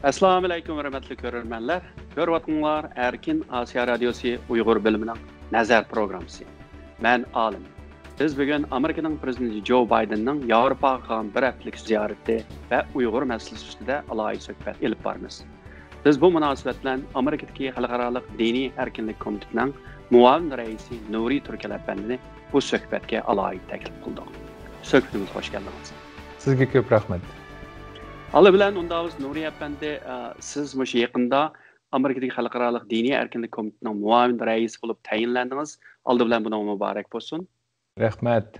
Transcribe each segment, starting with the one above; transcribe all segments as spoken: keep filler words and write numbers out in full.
ئەسسالامۇئەلەيكۇم، ھۆرمەتلىك كۆرۈرمەنلەر. كۆرۈۋاتقىنىڭلار ئەركىن ئاسىيا رادىيوسى ئۇيغۇر بۆلۈمىنىڭ نەزەر پروگراممىسى. مەن ئالىم. بىز بۈگۈن ئامېرىكىنىڭ پىرېزىدېنتى جو بايدېننىڭ ياۋروپاغا قىلغان بىر ھەپتىلىك زىيارىتى ۋە ئۇيغۇر مەسىلىسى ئۈستىدە ئالاھىدە سۆھبەت ئېلىپ بارىمىز. بىز بۇ مۇناسىۋەت بىلەن ئامېرىكىدىكى خەلقئارالىق دىنىي ئەركىنلىك كومىتېتىنىڭ مۇئاۋىن رەئىسى نۇرى تۈركەل ئەپەندىنى بۇ سۆھبەتكە ئالاھىدە تەكلىپ قىلدۇق. سۆھبىتىمىزگە خوش كەلدىڭىز. سىزگە كۆپ رەھمەت. ئالدى بىلەن ئۇنداق بولسا نۇرى ئەپەندى، ئە، سىز مۇشۇ يېقىندا ئامېرىكىدىكى خەلقئارالىق دىنىي ئەركىنلىك كومىتېتىنىڭ مۇئاۋىن رەئىسى بولۇپ تەيىنلەندىڭىز. ئالدى بىلەن بۇنىڭ مۇبارەك بولسۇن. رەھمەت.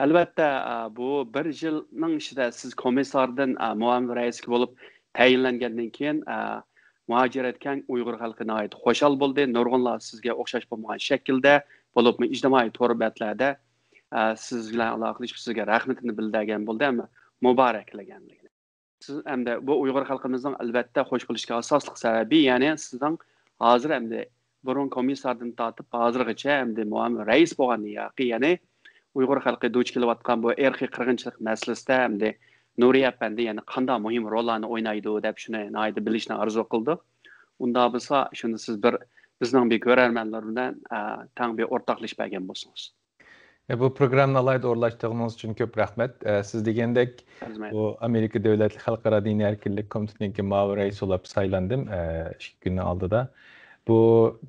ئەلۋەتتە، ئە، بۇ بىر يىلنىڭ ئىچىدە سىز كومىسساردىن، ئە، مۇئاۋىن رەئىسكە بولۇپ تەيىنلەنگەندىن كېيىن، ئە، مۇھاجىرەتكەن ئۇيغۇر خەلقى ناھايىتى خۇشال بولدى. نۇرغۇنلار سىزگە ئوخشاش بولمىغان شەكىلدە، بولۇپمۇ ئىجتىمائىي تور بەتلەردە، ئە، سىز بىلەن ئالاقىلىشىپ، سىزگە رەھمىتىنى بىلدۈرگەن بولدى ھەم مۇبارەكلىگەن. سىز ئەمدى بۇ ئۇيغۇر خەلقىمىزنىڭ ئەلۋەتتە خوش بولۇشىغا ئاساسلىق سەۋەبى، يەنى سىزنىڭ ھازىر ئەمدى بۇرۇن كومىسساردىن تارتىپ ھازىرغىچە ئەمدى مۇئاۋىن رەئىس بولغاندىن ياقى، يەنى ئۇيغۇر خەلقى دۇچ كېلىۋاتقان بۇ ئىرقىي قىرغىنچىلىق مەسىلىسىدە ئەمدى نۇرى ئەپەندى يەنە قانداق مۇھىم روللارنى ئوينايدۇ دەپ شۇنى ناھايىتى بىلىشنى ئارزۇ قىلدۇق. ئۇنداق بولسا شۇنى سىز بىر، بىزنىڭ بىر كۆرەرمەنلەر بىلەن، ئە، تەڭ بىر ئورتاقلىشىپ بەرگەن بولسىڭىز. ئە، بۇ پروگراممىنى ئالاھىدە ئورۇنلاشتۇرغىنىڭىز ئۈچۈن كۆپ رەھمەت. ئە، سىز دېگەندەك، بۇ ئامېرىكا دۆلەتلىك خەلقئارا دىنىي ئەركىنلىك كومىتېتىنىڭكى مۇئاۋىن رەئىسى بولۇپ سايلاندىم، ئە، ئىككى كۈننىڭ ئالدىدا. بۇ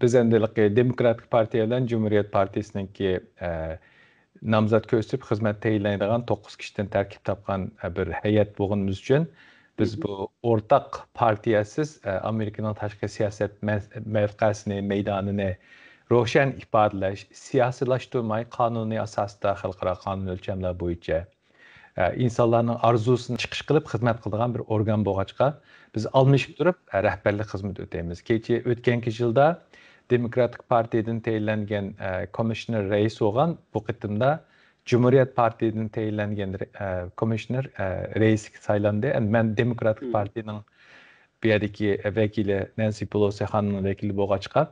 بىز ئەمدى ھېلىقى دېموكراتىك پارتىيە بىلەن جۇمھۇرىيەت پارتىيىسىنىڭكى، ئە، نامزات كۆرسىتىپ خىزمەت تەيىنلەيدىغان توققۇز كىشىدىن تەركىب تاپقان، ئە، بىر ھەيئەت بولغىنىمىز ئۈچۈن، بىز بۇ ئورتاق پارتىيەسىز، ئە، ئامېرىكىنىڭ تاشقى سىياسەت مە-، مەۋقەسىنى، مەيدانىنى روشەن ئىپادىلەش، سىياسىيلاشتۇرماي، قانۇنىي ئاساستا خەلقئارا قانۇن ئۆلچەملەر بويىچە، ئە، ئىنسانلارنىڭ ئارزۇسىنى چىقىش قىلىپ خىزمەت قىلىدىغان بىر ئورگان بولغاچقا، بىز ئالمىشىپ تۇرۇپ، ئە، رەھبەرلىك خىزمىتى ئۆتەيمىز. كېچە ئۆتكەنكى يىلدا دېموكراتىك پارتىيىدىن تەيىنلەنگەن، ئە، كومىشنېر رەئىس بولغان، بۇ قېتىمدا جۇمھۇرىيەت پارتىيىدىن تەيىنلەنگەن، ئە، كومىشنېر، ئە، رەئىسكە سايلاندى. ئەمدى مەن دېموكراتىك پارتىيىنىڭ بۇ يەردىكى ۋەكىلى، نەنسى پېلوسى خانىمنىڭ ۋەكىلى بولغاچقا،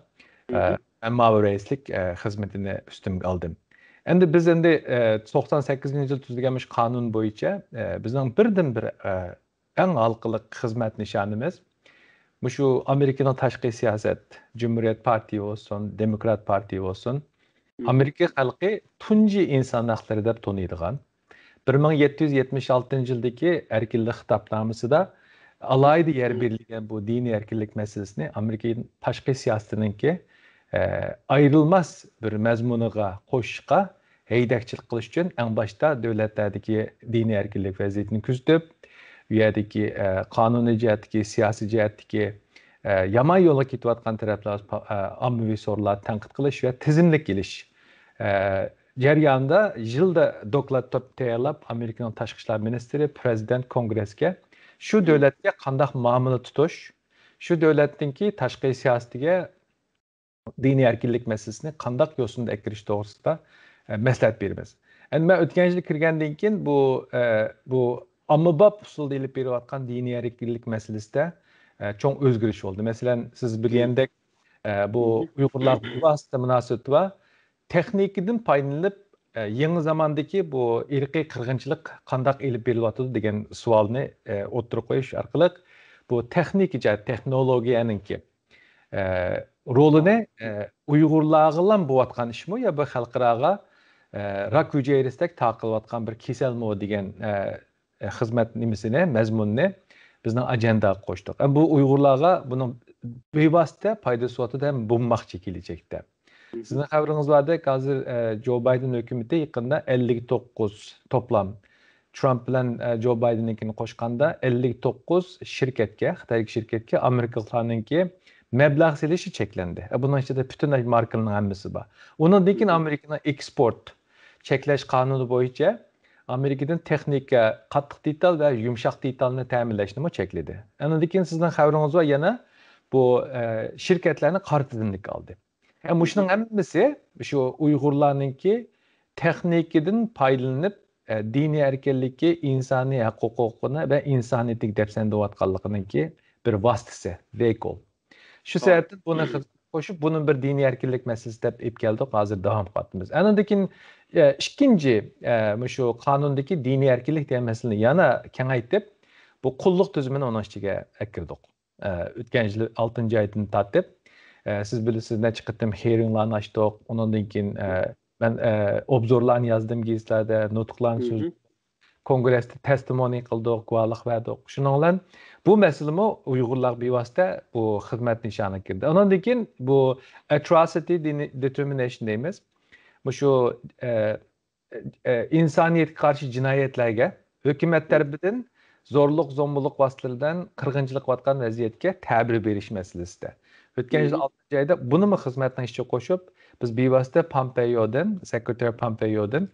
ئە، مەن مۇئاۋىن رەئىسلىك، ئە، خىزمىتىنى ئۈستۈمگە ئالدىم. ئەمدى بىز ئەمدى، ئە، توقسان سەككىزىنچى يىل تۈزۈلگەن مۇشۇ قانۇن بويىچە، ئە، بىزنىڭ بىردىنبىر، ئە، ئەڭ ھالقىلىق خىزمەت نىشانىمىز مۇشۇ ئامېرىكىنىڭ تاشقى سىياسەت، جۇمھۇرىيەت پارتىيە بولسۇن، دېموكرات پارتىيە بولسۇن، ئامېرىكا خەلقى تۇنجى ئىنسان ھەقلىرى دەپ تونۇيدىغان، بىر مىڭ يەتتە يۈز يەتمىش ئالتىنچى يىلدىكى ئەركىنلىك خىتابنامىسىدا ئالاھىدە يەر بېرىلگەن بۇ دىنىي ئەركىنلىك مەسىلىسىنى ئامېرىكا تاشقى سىياسىتىنىڭكى، ئە، ئايرىلماس بىر مەزمۇنىغا قوشۇشقا ھەيدەكچىلىك قىلىش ئۈچۈن ئەڭ باشتا دۆلەتلەردىكى دىنىي ئەركىنلىك ۋەزىيىتىنى كۆزىتىپ، ئۇ يەردىكى، ئە، قانۇنىي جەھەتتىكى، سىياسىي جەھەتتىكى، ئە، يامان يولغا كېتىۋاتقان تەرەپلەر، ئا-، ئاممىۋى سورۇنلاردا تەنقىد قىلىش ۋە تىزىملىك ئېلىش، ئە، جەريانىدا يىلدا دوكلات تەييارلاپ، ئامېرىكىنىڭ تاشقى ئىشلار مىنىستىرى، پرېزىدېنت، كونگرېسكە شۇ دۆلەتكە قانداق مۇئامىلە تۇتۇش، شۇ دۆلەتنىڭكى تاشقى سىياسىتىگە، دىنىي ئەركىنلىك مەسىلىسىنى قانداق يوسۇندا ئەكىرىش توغرىسىدا، ئە، مەسلىھەت بېرىمىز. ئەمدى مەن ئۆتكەن يىلى كىرگەندىن كېيىن بۇ، ئە، بۇ ئاممىباب ئۇسۇلدا ئېلىپ بېرىلىۋاتقان دىنىي ئەركىنلىك مەسىلىسىدە، ئە، چوڭ ئۆزگىرىش بولدى. مەسىلەن، سىز بىلگەندەك، ئە، بۇ ئۇيغۇرلارغا بىۋاسىتە مۇناسىۋىتى بار. تېخنىكىدىن پايدىلىنىپ، ئە، يېڭى زاماندىكى بۇ ئىرقىي قىرغىنچىلىق قانداق ئېلىپ بېرىلىۋاتىدۇ دېگەن سوئالنى، ئە، ئوتتۇرىغا قويۇش ئارقىلىق بۇ تېخنىكا جەھەت، تېخنولوگىيەنىڭكى، ئە، رولىنى، ئە، ئۇيغۇرلارغىلا بولۇۋاتقان ئىشمۇ يا بۇ خەلقئاراغا، ئە، راك ھۈجەيرىسىدەك تارقىلىۋاتقان بىر كېسەلمۇ دېگەن، ئە، ئە، خىزمەت نېمىسىنى، مەزمۇنىنى بىزنىڭ ئاجېنداغا قوشتۇق. ئە، بۇ ئۇيغۇرلارغا بۇنىڭ بىۋاسىتە پايدىسى بولۇۋاتىدۇ ھەم بولماقچى كېلىچەكتە. سىزنىڭ خەۋىرىڭىز باردەك، ھازىر، ئە، جو بايدېن ھۆكۈمىتى يېقىندا ئەللىك توققۇز توپلام، ترامپ بىلەن، ئە، جو بايدېننىڭكىنى قوشقاندا ئەللىك توققۇز شىركەتكە، خىتايدىكى شىركەتكە ئامېرىكىلىقلارنىڭكى مەبلەغ سېلىشى چەكلەندى. ئە، بۇنىڭ ئىچىدە پۈتۈن ئامېرىكىنىڭ ھەممىسى بار. ئۇنىڭدىن كېيىن ئامېرىكىنىڭ ئېكسپورت چەكلەش قانۇنى بويىچە ئامېرىكىدىن تېخنىكا، قاتتىق دېتال ۋە يۇمشاق دېتالنى تەمىنلەشنىمۇ چەكلىدى. ئاندىن كېيىن سىزنىڭ خەۋىرىڭىز بار، يەنە بۇ، ئە، شىركەتلەرنى قارا تىزىملىككە ئالدى. ئە، مۇشۇنىڭ ھەممىسى شۇ ئۇيغۇرلارنىڭكى تېخنىكىدىن پايدىلىنىپ، ئە، دىنىي ئەركىنلىكى، ئىنسانىي ھەق ھوقۇقىنى ۋە ئىنسانىيەتنى دەپسەندىرىۋاتقانلىقىنىڭكى بىر ۋاسىتىسى، ۋېھىكل. شۇ سەۋەبتىن بۇنى قوشۇپ، بۇنى بىر دىنىي ئەركىنلىك مەسىلىسى دەپ ئېلىپ كەلدۇق، ھازىر داۋام قىلىۋاتىمىز. ئاندىن كېيىن، ئە، ئىككىنچى، ئە، مۇشۇ قانۇندىكى دىنىي ئەركىنلىك دېگەن مەسىلىنى يەنە كېڭەيتىپ، بۇ قۇللۇق تۈزۈمىنى ئۇنىڭ ئىچىگە ئەكىردۇق. ئە، ئۆتكەن يىل ئالتىنچى ئايدىن تارتىپ، ئە، سىز بىلىسىز، نەچچە قېتىم خېرىڭلارنى ئاچتۇق. ئۇنىڭدىن كېيىن، ئە، مەن، ئە، ئوبزورلارنى يازدىم گېزىتلەردە، نۇتۇقلارنى سۆزلىدىم. كونگرېستا تېستىمونى قىلدۇق، گۇۋاھلىق بەردۇق. شۇنىڭ بىلەن بۇ مەسىلىمۇ ئۇيغۇرلارغا بىۋاسىتە بۇ خىزمەت نىشانىغا كىردى. ئۇنىڭدىن كېيىن بۇ ئەتروسىتى دېتېرمىنېيشن دەيمىز. مۇشۇ، ئە، ئە، ئىنسانىيەتكە قارشى جىنايەتلەرگە ھۆكۈمەت تەرىپىدىن زورلۇق، زومبىلىق ۋاسىتىلىرى بىلەن قىرغىنچىلىق قىلىۋاتقان ۋەزىيەتكە تەبىر بېرىش مەسىلىسىدە. ئۆتكەن يىل ئالتىنچى ئايدا بۇنىمۇ خىزمەتنىڭ ئىچىگە قوشۇپ، بىز بىۋاسىتە پامپېيودىن، سېكرېتارى پامپېيودىن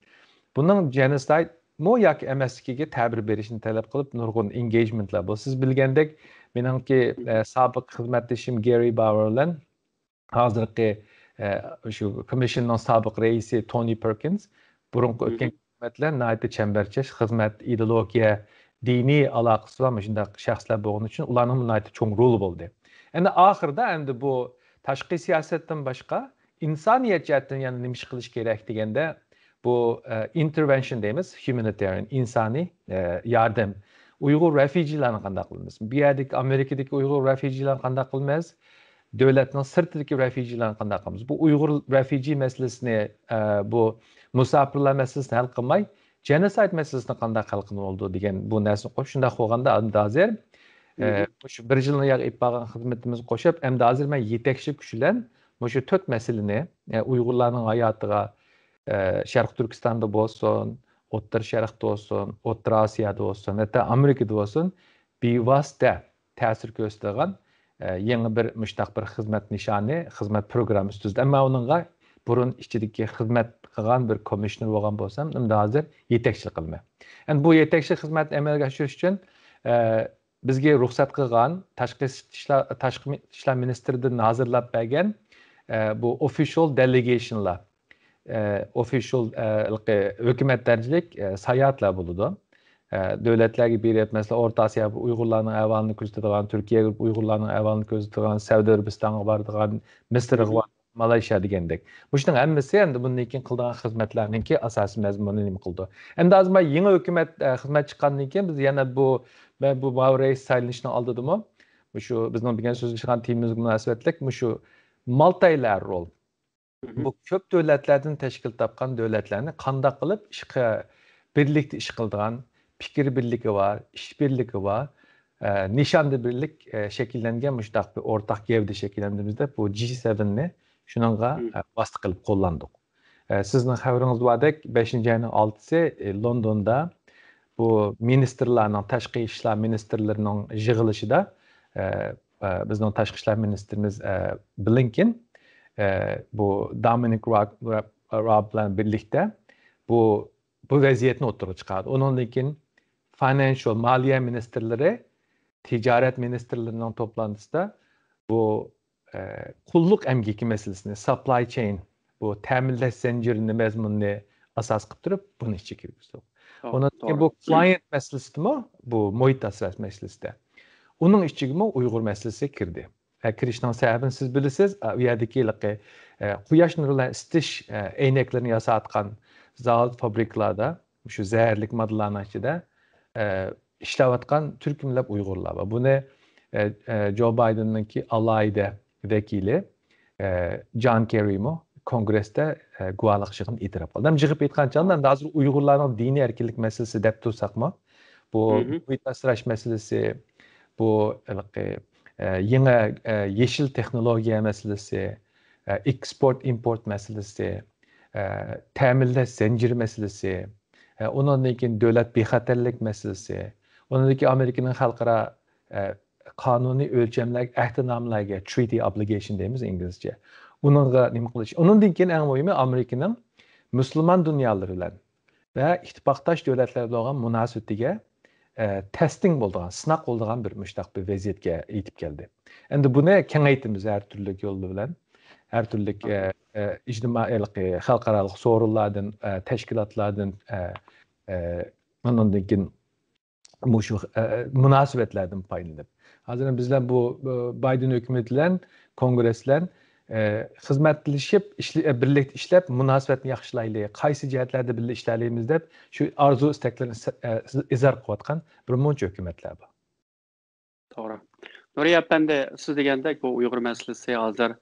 بۇنىڭ جېنوسايدمۇ ياكى ئەمەسلىكىگە تەبىر بېرىشنى تەلەپ قىلىپ نۇرغۇن ئېنگېيجمېنتلار بولدى. سىز بىلگەندەك، مېنىڭكى، ئە، سابىق خىزمەتدىشىم گېرى باۋېر بىلەن ھازىرقى، ئە، شۇ كومىسسىيەنىڭ سابىق رەئىسى تونى پېركىنس بۇرۇنقى ئۆتكەن خىزمەتلەر ناھايىتى چەمبەرچاش خىزمەت، ئىدېئولوگىيە، دىنىي ئالاقىسى بار مۇشۇنداق شەخسلەر بولغىنى ئۈچۈن ئۇلارنىڭ ناھايىتى چوڭ رولى بولدى. ئەمدى ئاخىرىدا ئەمدى بۇ تاشقى سىياسەتتىن باشقا ئىنسانىيەت جەھەتتىن يەنە نېمە ئىش قىلىش كېرەك دېگەندە، بۇ، ئە، ئىنتېرۋېنشن دەيمىز، ھيۇمانىتېرىيەن، ئىنسانىي، ئە، ياردەم. ئۇيغۇر رېفۇجىلارنى قانداق قىلىمىز؟ بۇ يەردىكى ئامېرىكىدىكى ئۇيغۇر رېفۇجىلارنى قانداق قىلىمىز؟ دۆلەتنىڭ سىرتىدىكى رېفۇجىلارنى قانداق قىلىمىز؟ بۇ ئۇيغۇر رېفۇجى مەسىلىسىنى، ئە، بۇ مۇساپىرلار مەسىلىسىنى ھەل قىلماي، جېنوسايد مەسىلىسىنى قانداق ھەل قىلىنىۋالىدۇ دېگەن بۇ نەرسىنى قويۇپ، شۇنداق قىلغاندا ئەمدى ھازىر، ئە، مۇشۇ بىر يىلنى ياغ ئېلىپ بارغان خىزمىتىمىزگە قوشۇپ، ئەمدى ھازىر مەن يېتەكچى كۈچ بىلەن مۇشۇ تۆت مەسىلىنى، ئە، ئۇيغۇرلارنىڭ ھاياتىغا، ئە، شەرقىي تۈركىستاندا بولسۇن، ئوتتۇرا شەرقتە بولسۇن، ئوتتۇرا ئاسىيادا بولسۇن، ھەتتا ئامېرىكىدا بولسۇن، بىۋاسىتە تەسىر كۆرسىتىدىغان، ئە، يېڭى بىر مۇشۇنداق بىر خىزمەت نىشانى، خىزمەت پروگراممىسى تۈزدى. ئەمما ئۇنىڭغا بۇرۇن ئىچىدىكى خىزمەت قىلغان بىر كومىشنېر بولغان بولسام، ئەمدى ھازىر يېتەكچىلىك قىلىمەن. ئەمدى بۇ يېتەكچىلىك خىزمەتنى ئەمەلگە ئاشۇرۇش ئۈچۈن، ئە، بىزگە رۇخسەت قىلغان تاشقى ئىشلار، تاشقى ئىشلار مىنىستىرىدىن ھازىرلاپ بەرگەن، ئە، بۇ ئوفىشال دېلېگېيشنلار، ئە، ئوفىشال، ئە، ھېلىقى ھۆكۈمەت دەرىجىلىك، ئە، ساياھەتلەر بولىدۇ. ئە، دۆلەتلەرگە بېرىپ، مەسىلەن، ئورتا ئاسىيا ئۇيغۇرلارنىڭ ئەھۋالىنى كۆزىتىدىغان، تۈركىيەگە بېرىپ ئۇيغۇرلارنىڭ ئەھۋالىنى كۆزىتىدىغان، سەئۇدى ئەرەبىستانغا بارىدىغان، مىسىرغا بارىدىغان، مالايشىيا دېگەندەك. مۇشۇنىڭ ھەممىسى ئەمدى بۇندىن كېيىن قىلىدىغان خىزمەتلەرنىڭكى ئاساسىي مەزمۇنى نېمە قىلىدۇ؟ ئەمدى ھازىر مانا يېڭى ھۆكۈمەت، ئە، خىزمەت چىققاندىن كېيىن بىز يەنە بۇ، مەن بۇ ماۋۇ رەئىس سايلىنىشنىڭ ئالدىدىمۇ مۇشۇ بىزنىڭ بۈگۈن سۆزلىشىدىغان تېمىمىزغا مۇناسىۋەتلىك مۇشۇ مالتايلەر رول. بۇ كۆپ دۆلەتلەردىن تەشكىل تاپقان دۆلەتلەرنى قانداق قىلىپ ئىشقا، بىرلىكتە ئىش قىلىدىغان، پىكىر بىرلىكى بار، ئىش بىرلىكى بار، ئە، نىشاندا بىرلىك، ئە، شەكىللەنگەن مۇشۇنداق بىر ئورتاق گەۋدە شەكىللەندۈرىمىز دەپ بۇ جى سەۋەننى شۇنىڭغا، ئە، ۋاسىتە قىلىپ قوللاندۇق. ئە، سىزنىڭ خەۋىرىڭىز باردەك، بەشىنچى ئاينىڭ ئالتىسى، ئە، لوندوندا بۇ مىنىستىرلارنىڭ، تاشقى ئىشلار مىنىستىرلىرىنىڭ يىغىلىشىدا، ئە، ئە، بىزنىڭ تاشقى ئىشلار مىنىستىرىمىز، ئە، بلىنكېن، ئە، بۇ دامىنىك را-، را-، راب بىلەن بىرلىكتە بۇ، بۇ ۋەزىيەتنى ئوتتۇرىغا چىقاردى. ئۇنىڭدىن كېيىن فاينانشال، مالىيە مىنىستىرلىرى، تىجارەت مىنىستىرلىرىنىڭ توپلانتىسىدا بۇ، ئە، قۇللۇق ئەمگىكى مەسىلىسىنى، ساپلاي چېين، بۇ تەمىنلەش زەنجىرىنى، مەزمۇنىنى ئاساس قىلىپ تۇرۇپ، بۇنى ئىچىگە كىرگۈزدۇق. ئۇنىڭدىن كېيىن بۇ كلاينت مەسىلىسىدىمۇ، بۇ مۇھىت ئاسراش مەسىلىسىدە. ئۇنىڭ ئىچىگىمۇ ئۇيغۇر مەسىلىسى كىردى. ئە، كىرىشنىڭ سەۋەبىنى سىز بىلىسىز، ئە، ئۇ يەردىكى ھېلىقى، ئە، قۇياش نۇرى بىلەن ئىسىتىش، ئە، ئەينەكلىرىنى ياساۋاتقان زاۋۇت، فابرىكىلاردا مۇشۇ زەھەرلىك ماددىلارنىڭ ئىچىدە، ئە، ئىشلەۋاتقان تۈركۈملەپ ئۇيغۇرلار بار. بۇنى، ئە، ئە، جو بايدېننىڭكى ئالاھىدە ۋەكىلى، ئە، جان كېررىمۇ كونگرېستا، ئە، گۇۋاھلىق يىغىنىدا ئېتىراپ قىلدى. ھەم يىغىپ ئېيتقان چاغدا، ھازىر ئۇيغۇرلارنىڭ دىنىي ئەركىنلىك مەسىلىسى دەپ تۇرساقمۇ، بۇ مۇھىت ئاسراش مەسىلىسى، بۇ ھېلىقى، ئە، يېڭى، ئە، يېشىل تېخنولوگىيە مەسىلىسى، ئە، ئېكسپورت ئىمپورت مەسىلىسى، ئە، تەمىنلەش زەنجىرى مەسىلىسى، ئە، ئۇنىڭدىن كېيىن دۆلەت بىخەتەرلىك مەسىلىسى، ئۇنىڭدىن كېيىن ئامېرىكىنىڭ خەلقئارا، ئە، قانۇنىي ئۆلچەملەرگە، ئەھدىنامىلەرگە، ترىتى ئوبلىگېيشن دەيمىز ئىنگلىزچە. ئۇنىڭغا نېمە قىلىش؟ ئۇنىڭدىن كېيىن ئەڭ مۇھىمى ئامېرىكىنىڭ مۇسۇلمان دۇنيالىرى بىلەن ۋە ئىتتىپاقداش دۆلەتلەر بىلەن بولغان مۇناسىۋىتىگە، ئە، تېستىڭ بولىدىغان، سىناق بولىدىغان بىر مۇشۇنداق بىر ۋەزىيەتكە يېتىپ كەلدى. ئەمدى بۇنى كېڭەيتىمىز ھەر تۈرلۈك يول بىلەن. ھەر تۈرلۈك، ئە، ئە، ئىجتىمائىي، خەلقئارالىق سورۇنلاردىن، ئە، تەشكىلاتلاردىن، ئە، ئە، ئۇنىڭدىن كېيىن مۇشۇ، ئە، مۇناسىۋەتلەردىن پايدىلىنىپ. ھازىر بىزلەر بۇ، ئە، بايدېن ھۆكۈمىتى بىلەن كونگرېس بىلەن، ئە، خىزمەتلىشىپ، ئىشلە-، ئە، بىرلىكتە ئىشلەپ، مۇناسىۋەتنى ياخشىلايلى، قايسى جەھەتلەردە بىللە ئىشلەيلىمىز دەپ، شۇ ئارزۇ ئىستەكلىرىنى سە-، ئە، ئىزھار قىلىۋاتقان بىر مۇنچە ھۆكۈمەتلەر بار. توغرا. نۇرى ئەپەندى، سىز دېگەندەك بۇ ئۇيغۇر مەسىلىسى ھازىر،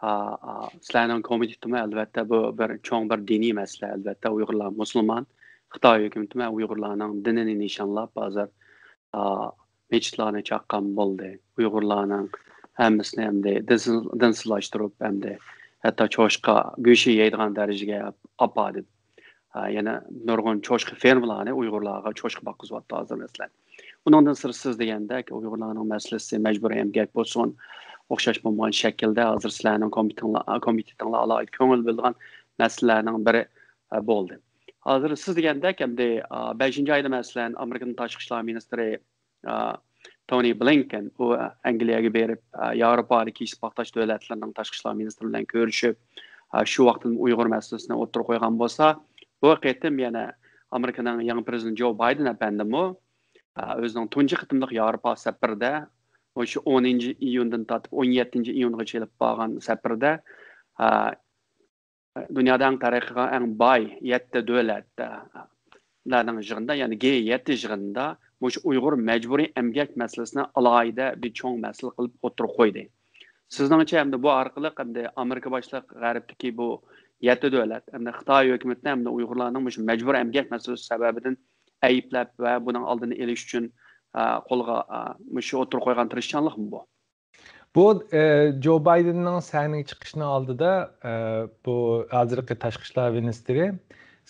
ئا، ئا، سىلەرنىڭ كومىتېتىمۇ ئەلۋەتتە بۇ بىر چوڭ بىر دىنىي مەسىلە. ئەلۋەتتە ئۇيغۇرلار مۇسۇلمان، خىتاي ھۆكۈمىتىمۇ ئۇيغۇرلارنىڭ دىنىنى نىشانلاپ ھازىر، ئا، مەسچىتلارنى چاققان بولدى. ئۇيغۇرلارنىڭ ھەممىسىنى ئەمدى دىنسىز-، دىنسىزلاشتۇرۇپ، ئەمدى ھەتتا چوشقا گۆشى يەيدىغان دەرىجىگە ئاپاردى. ھە، يەنە نۇرغۇن چوشقا فېرمىلارنى ئۇيغۇرلارغا چوشقا باققۇزۇۋاتىدۇ ھازىر، مەسىلەن. ئۇنىڭدىن سىرت، سىز دېگەندەك، ئۇيغۇرلارنىڭ مەسىلىسى مەجبۇرىي ئەمگەك بولسۇن، ئوخشاش بولمىغان شەكىلدە ھازىر سىلەرنىڭ كومىتېتىڭلار، كومىتېتىڭلار ئالاھىدە كۆڭۈل بۆلىدىغان مەسىلىلەرنىڭ بىرى، ئە، بولدى. ھازىر سىز دېگەندەك، ئەمدى، ئا، بەشىنچى ئايدا، مەسىلەن، ئامېرىكىنىڭ تاشقى ئىشلار مىنىستىرى، ئا، تونى بلىنكېن، ئۇ ئەنگلىيەگە بېرىپ، ئا، ياۋروپادىكى ئىتتىپاقداش دۆلەتلەرنىڭ تاشقى ئىشلار مىنىستىرى بىلەن كۆرۈشۈپ، ئا، شۇ ۋاقىتتا ئۇيغۇر مەسىلىسىنى ئوتتۇرىغا قويغان بولسا، بۇ قېتىم يەنە ئامېرىكىنىڭ يېڭى پرېزىدېنتى جو بايدېن ئەپەندىمۇ، ئا، ئۆزىنىڭ تۇنجى قېتىملىق ياۋروپا سەپىرىدە، مۇشۇ ئونىنچى ئىيۇندىن تارتىپ ئون يەتتىنچى ئىيۇنغىچە ئېلىپ بارغان سەپىرىدە، ئا، دۇنيادا ئەڭ تەرەققىي قىلغان، ئەڭ باي يەتتە دۆلەتلەرنىڭ يىغىنىدا، يەنى جى يەتتە يىغىنىدا مۇشۇ ئۇيغۇر مەجبۇرىي ئەمگەك مەسىلىسىنى ئالاھىدە بىر چوڭ مەسىلە قىلىپ ئوتتۇرىغا قويدى. سىزنىڭچە ئەمدى بۇ ئارقىلىق ئەمدى ئامېرىكا باشلىق غەربتىكى بۇ يەتتە دۆلەت، ئەمدى خىتاي ھۆكۈمىتىنى ئەمدى ئۇيغۇرلارنىڭ مۇشۇ مەجبۇرىي ئەمگەك مەسىلىسى سەۋەبىدىن ئەيىبلەپ ۋە بۇنىڭ ئالدىنى ئېلىش ئۈچۈن، ئە، قولغا، ئە، مۇشۇ ئوتتۇرىغا قويغان تىرىشچانلىقمۇ بۇ؟ بۇ، ئە، جو بايدېننىڭ سەھنىگە چىقىشىنىڭ ئالدىدا، ئە، بۇ ھازىرقى تاشقى ئىشلار مىنىستىرى،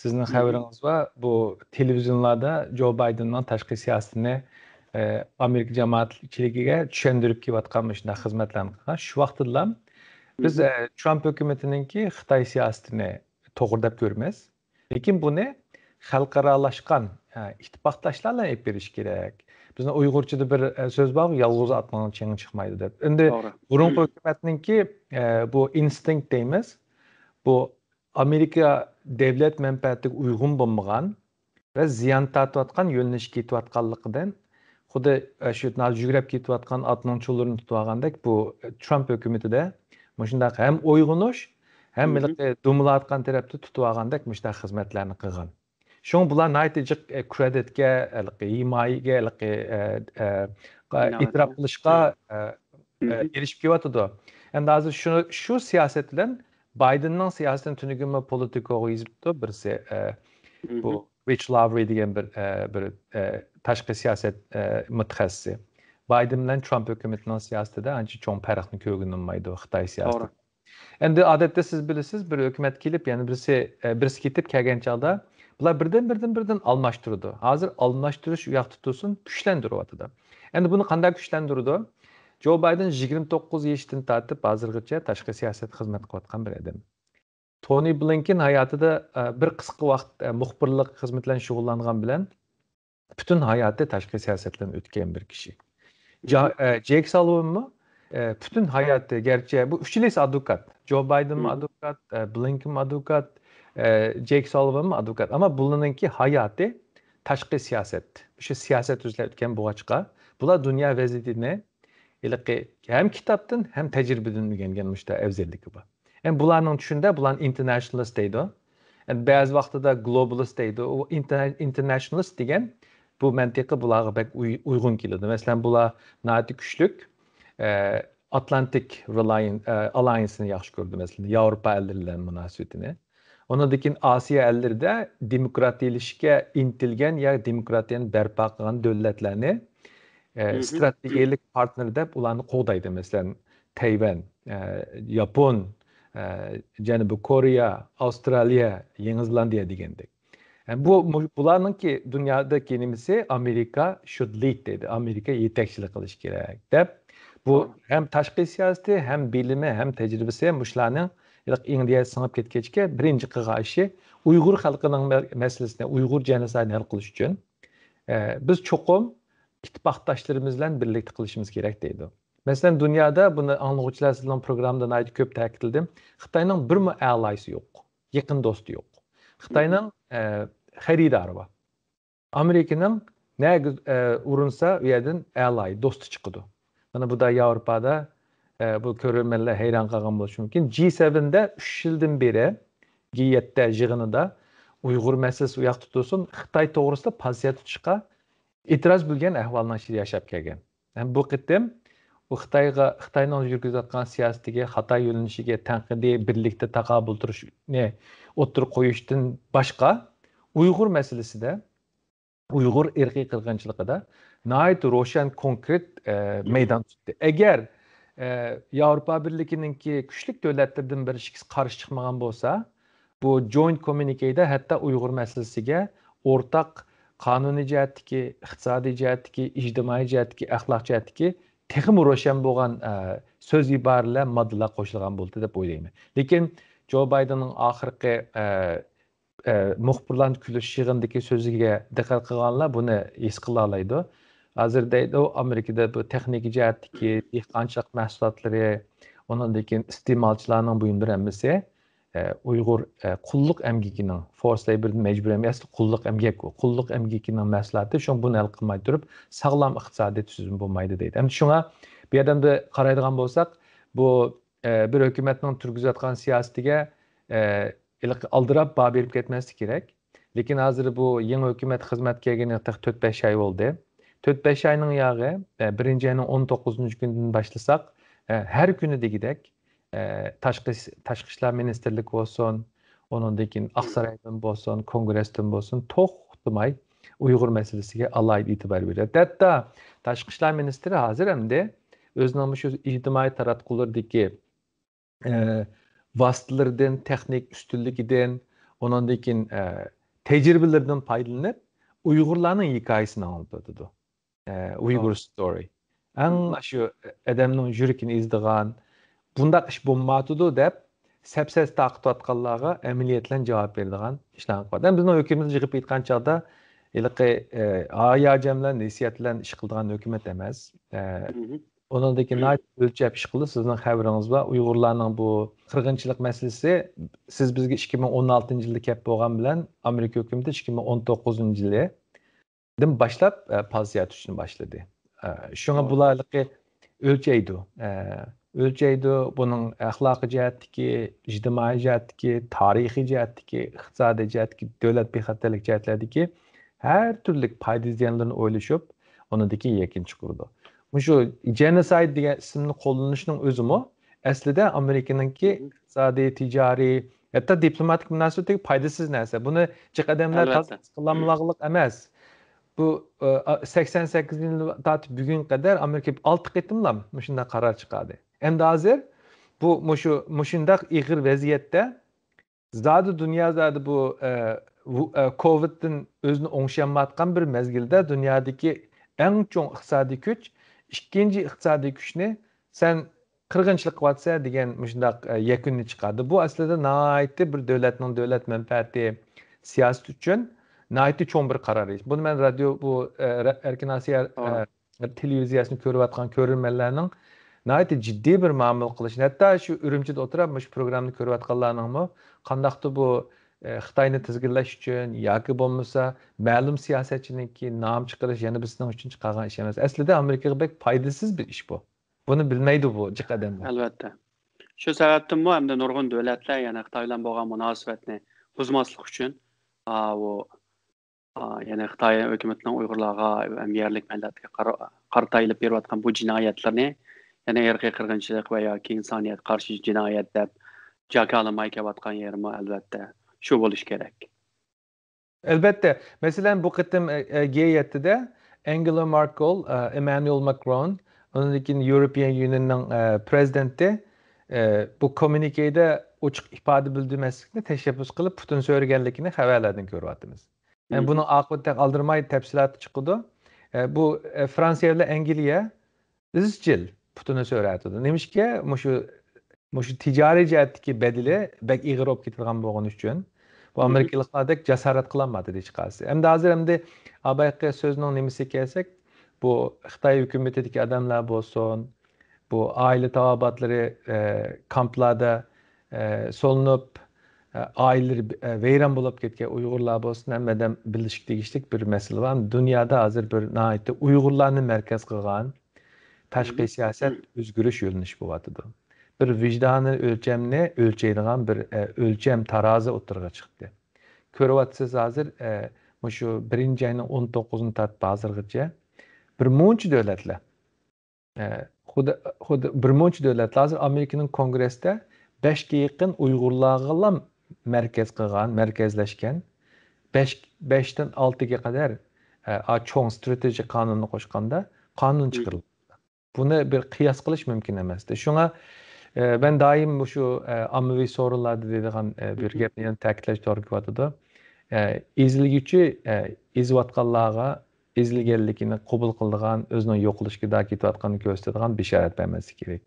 سىزنىڭ خەۋىرىڭىز بار، بۇ تېلېۋىزىيونلاردا جو بايدېننىڭ تاشقى سىياسىتىنى، ئە، ئامېرىكا جامائەتچىلىكىگە چۈشەندۈرۈپ كېلىۋاتقان مۇشۇنداق خىزمەتلەرنى قىلغان. شۇ ۋاقىتلا بىز، ئە، ترامپ ھۆكۈمىتىنىڭكى خىتاي سىياسىتىنى توغرا دەپ كۆرىمىز. لېكىن بۇنى خەلقئارالاشقان، ئە، ئىتتىپاقداشلار بىلەن ئېلىپ بېرىش كېرەك. بىزنىڭ ئۇيغۇرچىدا بىر، ئە، سۆز بار، «يالغۇز ئاتنىڭ چېڭى چىقمايدۇ» دەپ. ئەمدى بۇرۇنقى ھۆكۈمەتنىڭكى، ئە، بۇ ئىنستىنكت دەيمىز. بۇ ئامېرىكا دۆلەت مەنپەئەتىگە ئۇيغۇن بولمىغان ۋە زىيان تارتىۋاتقان يۆنىلىشكە كېتىۋاتقانلىقىدىن، خۇددى، ئە، شۇ نازۇك يۈگرەپ كېتىۋاتقان ئاتنىڭ چۇلۇرىنى تۇتۇۋالغاندەك، بۇ، ئە، ترامپ ھۆكۈمىتىدە مۇشۇنداق ھەم ئويغىنىش، ھەم ھېلىقى دومىلاۋاتقان تەرەپتە تۇتۇۋالغاندەك مۇشۇنداق خىزمەتلەرنى قىلغان. شۇڭا بۇلار ناھايىتى جىق، ئە، كرېدىتكە، ھېلىقى ھىمايىگە، ھېلىقى، ئە، ئە، ئېتىراپ قىلىشقا، ئە، ئە، ئېرىشىپ كېلىۋاتىدۇ. ئەمدى ھازىر شۇ، شۇ سىياسەت بىلەن بايدېننىڭ سىياسىتىنى تۈنۈگۈنمۇ پولىتىكوغا يېزىپتۇ بىرسى، ئە، بۇ رىچ لاۋرى دېگەن بىر، ئە، بىر، ئە، تاشقى سىياسەت، ئە، مۇتەخەسسىسى. بايدېن بىلەن ترامپ ھۆكۈمىتىنىڭ سىياسىتىدە ئانچە چوڭ پەرقنى كۆرگىلى بولمايدۇ خىتاي سىياسىتى. ئەمدى ئادەتتە سىز بىلىسىز، بىر ھۆكۈمەت كېلىپ، يەنە بىرسى، ئە، بىرسى كېتىپ كەلگەن چاغدا بۇلار بىردىن، بىردىن، بىردىن ئالماشتۇرىدۇ. ھازىر ئالماشتۇرۇش ئۇ ياقتا تۇرسۇن، كۈچلەندۈرۈۋاتىدۇ. ئەمدى بۇنى قانداق كۈچلەندۈرىدۇ؟ جو بايدېن يىگىرمە توققۇز يېشىدىن تارتىپ ھازىرغىچە تاشقى سىياسەت خىزمەت قىلىۋاتقان بىر ئادەم. تونى بلىنكېن ھاياتىدا، ئە، بىر قىسقا ۋاقىت، ئە، مۇخبىرلىق خىزمىتى بىلەن شۇغۇللانغان بىلەن پۈتۈن ھاياتى تاشقى سىياسەت بىلەن ئۆتكەن بىر كىشى. جا-، ئە، جېيك سالىۋانمۇ، ئە، پۈتۈن ھاياتى، گەرچە بۇ ئۈچىلىسى ئادۋوكات. جو بايدېنمۇ ئادۋوكات، ئە، بلىنكېنمۇ ئادۋوكات، ئە، جېيك سالىۋانمۇ ئادۋوكات. ئەمما بۇلارنىڭكى ھاياتى تاشقى سىياسەت. شۇ سىياسەت ئۈستىدە ئۆتكەن بولغاچقا، بۇلار دۇنيا ۋەزىيىتىنى ھېلىقى ھەم كىتابتىن، ھەم تەجرىبىدىن ئۆگەنگەن مۇشۇنداق ئەۋزەللىكى بار. ئەمدى بۇلارنىڭ چۈشىنىشىدە بۇلارنى ئىنتېرناشنالىست دەيدۇ. ئەمدى بەزى ۋاقتىدا گلوبالىست دەيدۇ. ئۇ ئىنتېر-، ئىنتېرناشنالىست دېگەن بۇ مەنتىقى بۇلارغا بەك ئۇي-، ئۇيغۇن كېلىدۇ. مەسىلەن، بۇلار ناھايىتى كۈچلۈك، ئە، ئاتلانتىك رېلاين-، ئە، ئالايېنسىنى ياخشى كۆرىدۇ. مەسىلەن، ياۋروپا ئەللىرى بىلەن مۇناسىۋىتىنى. ئۇنىڭدىن كېيىن ئاسىيا ئەللىرىدە دېموكراتىيەلىشىشكە ئىنتىلگەن يا دېموكراتىيەنى بەرپا قىلغان دۆلەتلەرنى، ئە، ستراتېگىيەلىك پارتنېر دەپ ئۇلارنى قوغدايدۇ. مەسىلەن، تەيۋەن، ئە، ياپون، ئە، جەنۇبىي كورېيە، ئاۋسترالىيە، يېڭى زېلاندىيە دېگەندەك. ئە، بۇ، مۇ-، بۇلارنىڭكى دۇنيادىكى نېمىسى، «ئامېرىكا should lead» دەيدۇ. «ئامېرىكا يېتەكچىلىك قىلىشى كېرەك» دەپ، بۇ ھەم تاشقى سىياسىتى، ھەم بىلىمى، ھەم تەجرىبىسى مۇشۇلارنىڭ ھېلىقى ئىڭدىيە سىڭىپ كەتكەچكە بىرىنچى قىلغان ئىشى ئۇيغۇر خەلقىنىڭ مە-، مەسىلىسىنى، ئۇيغۇر جېنوسايدىنى ھەل قىلىش ئۈچۈن، ئە، بىز چوقۇم ئىتتىپاقداشلىرىمىز بىلەن بىرلىكتە قىلىشىمىز كېرەك دەيدۇ. مەسىلەن، دۇنيادا بۇنى ئاڭلىغۇچىلار سىزنىڭ پروگراممىدا ناھايىتى كۆپ تەكىتلىدىم. خىتاينىڭ بىرمۇ ئەلايسى يوق، يېقىن دوستى يوق. خىتاينىڭ، ئە، خېرىدارى بار. ئامېرىكىنىڭ نەگە، ئە، ئۇرۇنسا، ئۇ يەردىن ئەلاي، دوستى چىقىدۇ. مانا بۇدا ياۋروپادا، ئە، بۇ كۆرۈرمەنلەر ھەيران قالغان بولۇشى مۇمكىن. جى سەۋەندە ئۈچ يىلدىن بېرى، جى يەتتە يىغىنىدا ئۇيغۇر مەسىلىسى ئۇ ياقتا تۇرسۇن، خىتاي توغرىسىدا پوزىتسىيە تۇتۇشقا ئېتىراز بىلگەن ئەھۋالنىڭ ئىچىدە ياشاپ كەلگەن. ھەم بۇ قېتىم ئۇ خىتايغا، خىتاينىڭ يۈرگۈزۈۋاتقان سىياسىتىگە، خاتا يۆنىلىشىگە تەنقىدىي بىرلىكتە تاقابىل تۇرۇشنى ئوتتۇرىغا قويۇشتىن باشقا، ئۇيغۇر مەسىلىسىدە، ئۇيغۇر ئىرقىي قىرغىنچىلىقىدا ناھايىتى روشەن، كونكرېت، ئە، مەيدان تۇتتى. ئەگەر، ئە، ياۋروپا بىرلىكىنىڭكى كۈچلۈك دۆلەتلىرىدىن بىرى ئىككىسى قارشى چىقمىغان بولسا، بۇ جوينت كوممۇنىكېدا ھەتتا ئۇيغۇر مەسىلىسىگە ئورتاق قانۇنىي جەھەتتىكى، ئىقتىسادىي جەھەتتىكى، ئىجتىمائىي جەھەتتىكى، ئەخلاق جەھەتتىكى تېخىمۇ روشەن بولغان، ئە، سۆز ئىبارىلەر، ماددىلار قوشۇلغان بولدى دەپ ئويلايمەن. لېكىن جو بايدېننىڭ ئاخىرقى، ئە، ئە، مۇخبىرلارنى كۈلۈش يىغىنىدىكى سۆزىگە دىققەت قىلغانلار بۇنى ھېس قىلالايدۇ. ھازىر دەيدۇ، ئامېرىكىدا بۇ تېخنىكا جەھەتتىكى دېھقانچىلىق مەھسۇلاتلىرى، ئۇنىڭدىن كېيىن ئىستېمالچىلارنىڭ بۇيۇملىرى ھەممىسى، ئە، ئۇيغۇر، ئە، قۇللۇق ئەمگىكىنىڭ، فورس لەيبوردىن مەجبۇرىي ئەمەس، قۇللۇق ئەمگەك ئۇ. قۇللۇق ئەمگىكىنىڭ مەھسۇلاتى، شۇڭا بۇنى ھەل قىلماي تۇرۇپ، ساغلام ئىقتىسادىي تۈزۈلمە بولمايدۇ دەيدۇ. ئەمدى شۇڭا بۇ يەردە ئەمدى قارايدىغان بولساق، بۇ، ئە، بىر ھۆكۈمەتنىڭ تۇرغۇزۇۋاتقان سىياسىتىگە، ئە، ھېلىقى ئالدىراپ باھا بېرىپ كەتمەسلىك كېرەك. لېكىن ھازىر بۇ يېڭى ھۆكۈمەت خىزمەتكە كەلگىنىگە تېخى تۆت بەش ئاي بولدى. تۆت بەش ئاينىڭ ياغى، ئە، بىرىنچى ئاينىڭ ئون توققۇزىنچى كۈنىدىن باشلىساق، ئە، ھەر كۈنى دېگۈدەك، ئە، تاشقى، تاشقى ئىشلار مىنىستىرلىكى بولسۇن، ئۇنىڭدىن كېيىن ئاقسارايدىن بولسۇن، كونگرېستىن بولسۇن، توختىماي ئۇيغۇر مەسىلىسىگە ئالاھىدە ئېتىبار بېرىدۇ. ھەتتا تاشقى ئىشلار مىنىستىرى ھازىر ئەمدى ئۆزىنىڭ مۇشۇ ئىجتىمائىي تاراتقۇلىرىدىكى، ئە، ۋاسىتىلىرىدىن، تېخنىك ئۈستۈنلۈكىدىن، ئۇنىڭدىن كېيىن، ئە، تەجرىبىلىرىدىن پايدىلىنىپ، ئۇيغۇرلارنىڭ ھېكايىسىنى ئاڭلىتىۋاتىدۇ. ئە، ئۇيغۇر ستورى. ئەڭ شۇ ئادەمنىڭ يۈرىكىنى ئېزىدىغان، بۇنداق ئىش بولمايدۇ دەپ، سەپسەتە تارقىتىۋاتقانلارغا ئەمەلىيەت بىلەن جاۋاب بېرىدىغان ئىشلارنى قىلىۋاتىدۇ. ھەم بىزنىڭ ھۆكۈمىتىمىز يىغىپ ئېيتقان چاغدا، ھېلىقى، ئە، ھاياجان بىلەن، نەسىھەت بىلەن ئىش قىلىدىغان ھۆكۈمەت ئەمەس. ئە، ئۇنىڭدىن كېيىن ناھايىتى ئۆلچەپ ئىش قىلدى. سىزنىڭ خەۋىرىڭىز بار. ئۇيغۇرلارنىڭ بۇ قىرغىنچىلىق مەسىلىسى، سىز بىزگە ئىككى مىڭ ئون ئالتىنچى يىلدا كەپ بولغان بىلەن، ئامېرىكا ھۆكۈمىتى ئىككى مىڭ ئون توققۇزىنچى يىلى دىن باشلاپ، ئە، پازىتىيە تۇتۇشنى باشلىدى. ئە، شۇڭا بۇلارلىقى ئۆلچەيدۇ. ئە، ئۆلچەيدۇ. بۇنىڭ ئەخلاقىي جەھەتتىكى، ئىجتىمائىي جەھەتتىكى، تارىخىي جەھەتتىكى، ئىقتىسادىي جەھەتتىكى، دۆلەت بىخەتەرلىك جەھەتلەردىكى ھەر تۈرلۈك پايدا زىيانلىرىنى ئويلىشىپ، ئۇنىڭدىكى يەكۈن چىقىرىدۇ. مۇشۇ جېنوسايد دېگەن ئىسىمنى قوللىنىشنىڭ ئۆزىمۇ ئەسلىدە ئامېرىكىنىڭكى ئىقتىسادىي، تىجارىي، ھەتتا دىپلوماتىك مۇناسىۋەتتىكى پايدىسىز نەرسە. بۇنى جىق ئادەملەر تازا ھېس قىلالمىغانلىق ئەمەس. بۇ، ئە، سەكسەن سەككىزىنچى يىلدىن تارتىپ بۈگۈنگە قەدەر ئامېرىكا ئالتە قېتىملا مۇشۇنداق قارار چىقاردى. ئەمدى ھازىر بۇ مۇشۇ، مۇشۇنداق ئېغىر ۋەزىيەتتە زادى دۇنيا زادى بۇ، ئە، ۋۇ-، ئە، كوۋىدتىن ئۆزىنى ئوڭشىيالمايۋاتقان بىر مەزگىلدە دۇنيادىكى ئەڭ چوڭ ئىقتىسادىي كۈچ، ئىككىنچى ئىقتىسادىي كۈچنى سەن قىرغىنچىلىق قىلىۋاتىسەن دېگەن مۇشۇنداق، ئە، يەكۈننى چىقاردى. بۇ ئەسلىدە ناھايىتى بىر دۆلەتنىڭ دۆلەت مەنپەئەتى سىياسىتى ئۈچۈن ناھايىتى چوڭ بىر قارار. بۇنى مەن رادىيو، بۇ، ئە، رە-، ئەركىن ئاسىيا، ئە، تېلېۋىزىيەسىنى كۆرۈۋاتقان كۆرۈرمەنلەرنىڭ ناھايىتى جىددىي بىر مۇئامىلە قىلىشىنى، ھەتتا شۇ ئۈرۈمچىدە ئولتۇرۇپ مۇشۇ پروگراممىنى كۆرۈۋاتقانلارنىڭمۇ قانداقتۇر بۇ، ئە، خىتاينى تىزگىنلەش ئۈچۈن ياكى بولمىسا مەلۇم سىياسەتچىنىڭكى نام چىقىرىش يەنە بىرسىنىڭ ئۈچۈن چىقارغان ئىش ئەمەس. ئەسلىدە ئامېرىكىغا بەك پايدىسىز بىر ئىش بۇ. بۇنى بىلمەيدۇ بۇ جىق ئادەملەر. ئەلۋەتتە. شۇ سەۋەبتىنمۇ ھەمدە نۇرغۇن دۆلەتلەر يەنە خىتاي بىلەن بولغان مۇناسىۋەتنى بۇزماسلىق ئۈچۈن، ئا، ئۇ، ئا، يەنە خىتاي ھۆكۈمىتىنىڭ ئۇيغۇرلارغا ھەم يەرلىك مىللەتكە قارا-، قارىتا ئېلىپ بېرىۋاتقان بۇ جىنايەتلىرىنى يەنە ئىرقىي قىرغىنچىلىق ۋە ياكى ئىنسانىيەتكە قارشى جىنايەت دەپ جاكارلىماي كېلىۋاتقان يېرىمۇ ئەلۋەتتە شۇ بولۇشى كېرەك. ئەلۋەتتە. مەسىلەن، بۇ قېتىم، ئە، ئە، گې يەتتىدە ئەنگېلا ماركېل، ئە، ئېممانۇئېل ماكرون، ئۇنىڭدىن كېيىن يۇروپىيەن يۇنىيوننىڭ، ئە، پرېزىدېنتى، ئە، بۇ كوممۇنىكېدا ئوچۇق ئىپادە بىلدۈرمەسلىكنى تەشەببۇس قىلىپ، پۇتىنى سۆرىگەنلىكىنى خەۋەرلەردىن كۆرۈۋاتىمىز. يەنى بۇنىڭ ئاقىۋىتى تېخى ئالدىرىماي تەپسىلاتى چىقىدۇ. ئە، بۇ، ئە، فرانسىيە بىلەن ئەنگلىيە ئىزچىل پۇتىنى سۆرەۋاتىدۇ. نېمىشقا؟ مۇشۇ، مۇشۇ تىجارىي جەھەتتىكى بەدىلى بەك ئېغىر بولۇپ كېتىدىغان بولغىنى ئۈچۈن، بۇ ئامېرىكىلىقلاردەك جاسارەت قىلالمايدۇ ھېچقايسى. ئەمدى ھازىر ئەمدى ئابايقى سۆزنىڭ نېمىسىگە كەلسەك، بۇ خىتاي ھۆكۈمىتىدىكى ئادەملەر بولسۇن، بۇ ئائىلە تاۋابىئاتلىرى، ئە، كامپلاردا، ئە، سولىنىپ، ئە، ئائىلىلىرى، ئە، ۋەيران بولۇپ كەتكەن ئۇيغۇرلار بولسۇن، ھەممە ئادەم بىلىشكە تېگىشلىك بىر مەسىلە بار. دۇنيادا ھازىر بىر ناھايىتى ئۇيغۇرلارنى مەركەز قىلغان تاشقى سىياسەت ئۆزگىرىش يۆنىلىشى بولۇۋاتىدۇ. بىر ۋىجدانىي ئۆلچەمنى ئۆلچەيدىغان بىر، ئە، ئۆلچەم تارازى ئوتتۇرىغا چىقتى. كۆرۈۋاتىسىز ھازىر، ئە، مۇشۇ بىرىنچى ئاينىڭ ئون توققۇزىنى تارتىپ ھازىرغىچە بىر مۇنچە دۆلەتلەر ئە، خۇددى، خۇددى بىر مۇنچە دۆلەتلەر ھازىر ئامېرىكىنىڭ كونگرېسىدا بەشكە يېقىن ئۇيغۇرلارغىلا مەركەز قىلغان، مەركەزلەشكەن، بەش، بەشتىن ئالتىگە قەدەر، ئە، ئا، چوڭ ستراتېژىك قانۇننى قوشقاندا قانۇن چىقىرىلدى. بۇنى بىر قىياس قىلىش مۇمكىن ئەمەستى. شۇڭا، ئە، مەن دائىم مۇشۇ، ئە، ئاممىۋى سورۇنلاردا دەيدىغان، ئە، بىر گەپنى يەنە تەكىتلەش توغرا كېلىۋاتىدۇ. ئە، ئېزىلگۈچى، ئە، ئېزىۋاتقانلارغا ئېزىلگەنلىكىنى قوبۇل قىلىدىغان، ئۆزىنىڭ يوقىلىشقا داكى كېتىۋاتقاننى كۆرسىتىدىغان بېشارەت بەرمەسلىك كېرەك.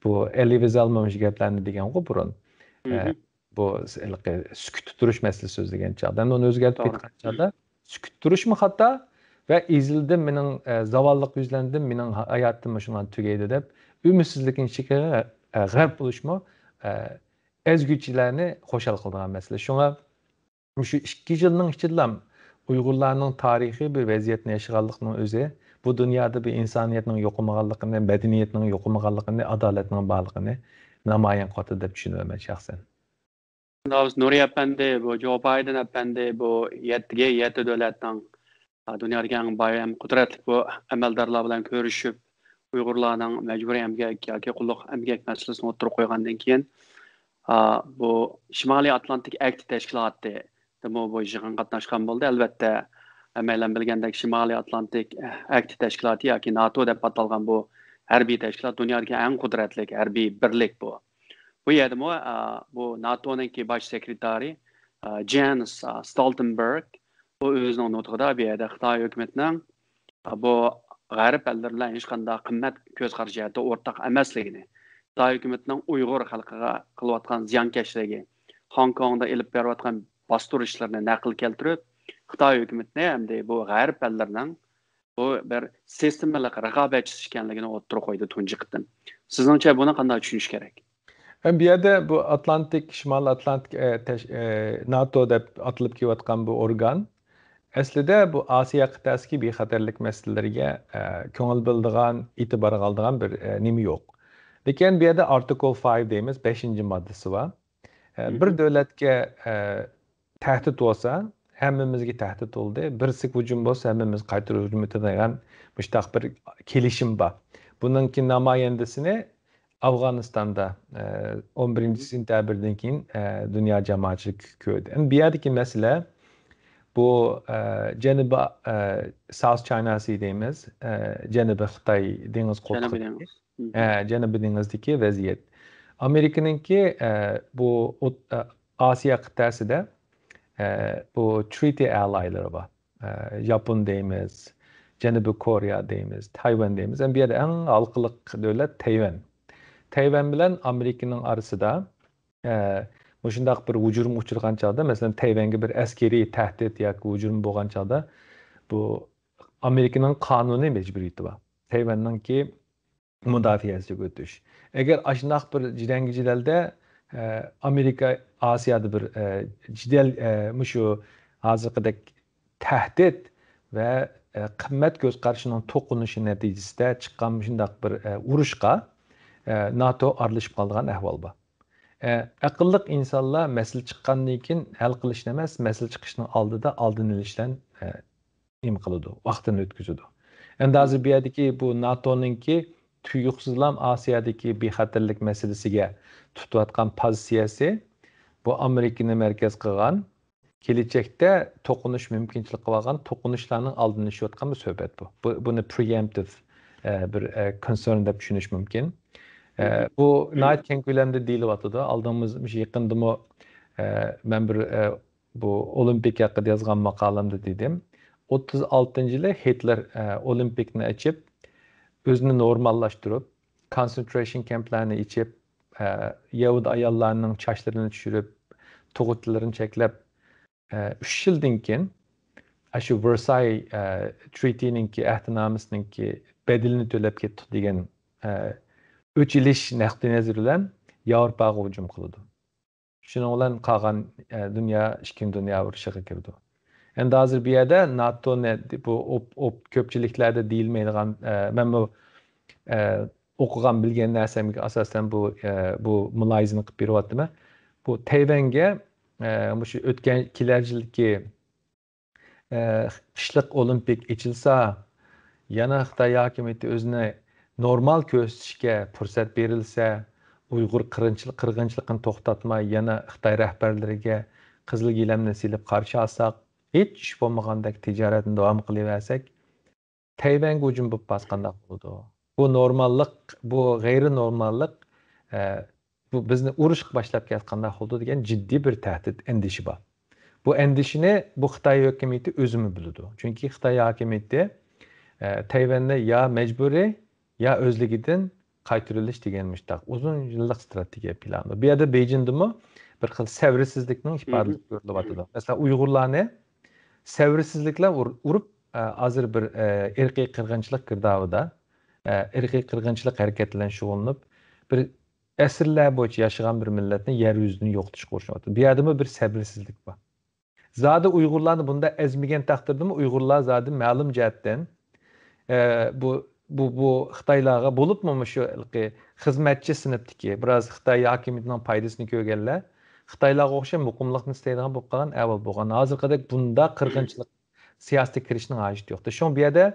بۇ ئېلى ۋىزېلمۇ مۇشۇ گەپلەرنى دېگەنغۇ بۇرۇن. ئە، بۇ ھېلىقى سۈكۈتتە تۇرۇش مەسىلىسى سۆزلىگەن چاغدا، ئەمدى ئۇنى ئۆزگەرتىپ ئېيتقان چاغدا، سۈكۈتتە تۇرۇشمۇ خاتا ۋە ئېزىلدىم، مېنىڭ، ئە، زاۋاللىق يۈزلەندىم، مېنىڭ ھاياتىم مۇشۇ بىلەن تۈگەيدۇ دەپ ئۈمىدسىزلىكنىڭ ئىچىگە، ئە، غەرق بولۇشمۇ، ئە، ئەزگۈچىلەرنى خۇشال قىلىدىغان مەسىلە. شۇڭا مۇشۇ ئىككى يىلنىڭ ئىچىدىلا ئۇيغۇرلارنىڭ تارىخىي بىر ۋەزىيەتنى ياشىغانلىقىنىڭ ئۆزى بۇ دۇنيادا بىر ئىنسانىيەتنىڭ يوقىمىغانلىقىنى، مەدەنىيەتنىڭ يوقىمىغانلىقىنى، ئادالەتنىڭ بارلىقىنى نامايان قىلىۋاتىدۇ دەپ چۈشىنىمەن شەخسەن. داۋۇت نۇرى ئەپەندى، بۇ جو بايدېن ئەپەندى بۇ يەتتىگە يەتتە دۆلەتنىڭ، ئا، دۇنيادىكى ئەڭ باي ھەم قۇدرەتلىك بۇ ئەمەلدارلار بىلەن كۆرۈشۈپ، ئۇيغۇرلارنىڭ مەجبۇرىي ئەمگەك ياكى قۇللۇق ئەمگەك مەسىلىسىنى ئوتتۇرىغا قويغاندىن كېيىن، ئا، بۇ شىمالىي ئاتلانتىك ئەھدى تەشكىلاتىدىمۇ بۇ يىغىنغا قاتناشقان بولدى. ئەلۋەتتە، ھەممەيلەن بىلگەندەك، شىمالىي ئاتلانتىك ئەھدى تەشكىلاتى ياكى ناتو دەپ ئاتالغان بۇ ھەربىي تەشكىلات دۇنيادىكى ئەڭ قۇدرەتلىك ھەربىي بىرلىك بۇ. بۇ يەردىمۇ، ئا، بۇ ناتونىڭكى باش سېكرېتارى، ئا، جيەنس، ئا، ستولتېنبېرگ، بۇ ئۆزىنىڭ نۇتقىدا بۇ يەردە خىتاي ھۆكۈمىتىنىڭ، ئا، بۇ غەرب ئەللىرى بىلەن ھېچقانداق قىممەت كۆز قارىشى جەھەتتە ئورتاق ئەمەسلىكىنى، خىتاي ھۆكۈمىتىنىڭ ئۇيغۇر خەلقىگە قىلىۋاتقان زىيانكەشلىكى، خوڭكوڭدا ئېلىپ بېرىۋاتقان باستۇرۇشلىرىنى نەقىل كەلتۈرۈپ، خىتاي ھۆكۈمىتىنى ھەمدە بۇ غەرب ئەللىرىنىڭ بۇ بىر سىستېمىلىق رىقابەتچىسى ئىكەنلىكىنى ئوتتۇرىغا قويدى تۇنجى قېتىم. سىزنىڭچە بۇنى قانداق چۈشىنىش كېرەك؟ ھەم بۇ يەردە بۇ ئاتلانتىك، شىمالىي ئاتلانتىك، ئە، تەش-، ئە، ناتو دەپ ئاتىلىپ كېلىۋاتقان بۇ ئورگان ئەسلىدە بۇ ئاسىيا قىتئەسىدىكى بىخەتەرلىك مەسىلىلىرىگە، ئە، كۆڭۈل بۆلىدىغان، ئېتىبارغا ئالىدىغان بىر، ئە، نېمە يوق. لېكىن بۇ يەردە ئارتىكل فايف دەيمىز، بەشىنچى ماددىسى بار. ئە، بىر دۆلەتكە، ئە، تەھدىت بولسا، ھەممىمىزگە تەھدىت بولدى. بىرسىگە ھۇجۇم بولسا، ھەممىمىز قايتۇرۇپ ھۇجۇم ئېتىدىغان مۇشۇنداق بىر كېلىشىم بار. بۇنىڭكى نامايەندىسىنى ئافغانىستاندا، ئە، ئون بىرىنچى سېنتەبىردىن كېيىن، ئە، دۇنيا جامائەتچىلىكى كۆردى. ئەمدى بۇ يەردىكى مەسىلە، بۇ، ئە، جەنۇبىي، ئە، ساوس چاينا سى دەيمىز، ئە، جەنۇبىي خىتاي دېڭىز قولتۇقى. جەنۇبىي دېڭىز. ھە، جەنۇبىي دېڭىزدىكى ۋەزىيەت. ئامېرىكىنىڭكى، ئە، بۇ ئوت-، ئە، ئاسىيا قىتئەسىدە، ئە، بۇ ترىتى ئەلايلىرى بار. ئە، ياپون دەيمىز، جەنۇبىي كورېيە دەيمىز، تايۋەن دەيمىز. ئەمدى بۇ يەردە ئەڭ ھالقىلىق دۆلەت تەيۋەن. تەيۋەن بىلەن ئامېرىكىنىڭ ئارىسىدا، ئە، مۇشۇنداق بىر ھۇجۇمغا ئۇچرىغان چاغدا، مەسىلەن، تەيۋەنگە بىر ئەسكىرىي تەھدىت ياكى ھۇجۇم بولغان چاغدا، بۇ ئامېرىكىنىڭ قانۇنىي مەجبۇرىيىتى بار. تەيۋەننىڭكى مۇداپىئەسىگە ئۆتۈش. ئەگەر ئاشۇنداق بىر جېدەلگە جېدەلدە، ئە، ئامېرىكا ئاسىيادا بىر، ئە، جېدەل، ئە، مۇشۇ ھازىرقىدەك تەھدىت ۋە، ئە، قىممەت كۆز قارىشىنىڭ توقۇنۇشى نەتىجىسىدە چىققان مۇشۇنداق بىر، ئە، ئۇرۇشقا، ئە، ناتو ئارىلىشىپ قالىدىغان ئەھۋال بار. ئە، ئەقىللىق ئىنسانلار مەسىلە چىققاندىن كېيىن ھەل قىلىشنى ئەمەس، مەسىلە چىقىشنىڭ ئالدىدا ئالدىنى ئېلىش بىلەن، ئە، نېمە قىلىدۇ، ۋاقتىنى ئۆتكۈزىدۇ. ئەمدى ھازىر بۇ يەردىكى بۇ ناتونىڭكى تۇيۇقسىزلام ئاسىيادىكى بىخەتەرلىك مەسىلىسىگە تۇتۇۋاتقان پوزىتسىيەسى، بۇ ئامېرىكىنى مەركەز قىلغان، كېلىچەكتە توقۇنۇش مۇمكىنچىلىك قىلىۋالغان توقۇنۇشلارنىڭ ئالدىنى ئېلىشىۋاتقان بىر سۆھبەت بۇ. بۇ، بۇنى پرېئېمپتىپ، ئە، بىر، ئە، كونسېرن دەپ چۈشىنىش مۇمكىن. ئە، بۇ ناھايىتى كەڭ كۆلەمدە دېيىلىۋاتىدۇ. ئالدىمىز مۇشۇ يېقىندىمۇ، ئە، مەن بىر، ئە، بۇ ئولىمپىك ھەققىدە يازغان ماقالەمدە دېدىم. ئوتتۇز ئالتىنچى يىلى ھىتلېر، ئە، ئولىمپىكنى ئېچىپ، ئۆزىنى نورماللاشتۇرۇپ، كونسېنترېيشن كەمپلەرنى ئېچىپ، ئە، يەھۇدىي ئاياللارنىڭ چاچلىرىنى چۈشۈرۈپ، تۇغۇتلىرىنى چەكلەپ، ئە، ئۈچ يىلدىن كېيىن، ئاشۇ ۋېرساي، ئە، ترىتىنىڭكى، ئەھدىنامىسىنىڭكى بەدىلىنى تۆلەپ كەتتۇق دېگەن، ئە، ئۆچ ئېلىش نۇقتىئى نەزىرى بىلەن ياۋروپاغا ھۇجۇم قىلىدۇ. شۇنىڭ بىلەن قالغان، ئە، دۇنيا ئىككىنچى دۇنيا ئۇرۇشىغا كىرىدۇ. ئەمدى ھازىر بۇ يەردە ناتونى بۇ ئوپ-، ئوپ-، كۆپچىلىكلەردە دېيىلمەيدىغان، ئە، مەنمۇ، ئە، ئوقۇغان، بىلگەن نەرسەمگە ئاساسەن بۇ، ئە، بۇ مۇلاھىزىنى قىلىپ بېرىۋاتىمەن. بۇ تەيۋەنگە، ئە، مۇشۇ ئۆتكەن كېلەر يىلكى، ئە، قىشلىق ئولىمپىك ئېچىلسا، يەنە خىتاي ھاكىمىيىتى ئۆزىنى نورمال كۆرسىتىشكە پۇرسەت بېرىلسە، ئۇيغۇر قىرغىنچىلىق، قىرغىنچىلىقىنى توختاتماي، يەنە خىتاي رەھبەرلىرىگە قىزىل گىلەمنى سېلىپ قارشى ئالساق، ھېچ ئىش بولمىغاندەك تىجارەتنى داۋام قىلىۋەرسەك، تەيۋەنگە ھۇجۇم بولۇپ باسقانداق بولىدۇ. بۇ نورماللىق، بۇ غەيرىي نورماللىق، ئە، بۇ بىزنى ئۇرۇشقا باشلاپ كەتكەندەك بولىدۇ دېگەن جىددىي بىر تەھدىت، ئەندىشە بار. بۇ ئەندىشىنى بۇ خىتاي ھۆكۈمىتى ئۆزىمۇ بىلىدۇ. چۈنكى خىتاي ھاكىمىيىتى، ئە، تەيۋەننى يا مەجبۇرىي، يا ئۆزلۈكىدىن قايتۇرۇۋېلىش دېگەن مۇشتاق ئۇزۇن يىللىق ئىستراتېگىيە پىلانى. بۇ يەردە بېيجىڭدىمۇ بىر خىل سەۋرسىزلىكنىڭ ئىپادىسى كۆرۈلۈۋاتىدۇ. مەسىلەن، ئۇيغۇرلارنى سەۋرسىزلىك بىلەن ئۇر-، ئۇرۇپ، ئە، ھازىر بىر، ئە، ئىرقىي قىرغىنچىلىق گىردابىدا، ئە، ئىرقىي قىرغىنچىلىق ھەرىكەت بىلەن شۇغۇللىنىپ، بىر ئەسىرلەر بويىچە ياشىغان بىر مىللەتنى يەر يۈزىدىن يوقىتىشقا ئۇرۇشۇۋاتىدۇ. بۇ يەردىمۇ بىر سەۋرسىزلىك بار. زادى ئۇيغۇرلارنى بۇنداق ئەزمىگەن تەقدىردىمۇ، ئۇيغۇرلار زادى مەلۇم جەھەتتىن، ئە، بۇ، بۇ، بۇ خىتايلارغا، بولۇپمۇ مۇشۇ ھېلىقى خىزمەتچى سىنىپتىكى، بىراز خىتاي ھاكىمىيىتىنىڭ پايدىسىنى كۆرگەنلەر خىتايلارغا ئوخشاپ مۇقىملىقنى ئىستەيدىغان بولۇپ قالغان ئەھۋال بولغان. ھازىرقىدەك بۇنداق قىرغىنچىلىق سىياسىتىگە كىرىشنىڭ ھاجىتى يوق. شۇڭا بۇ يەردە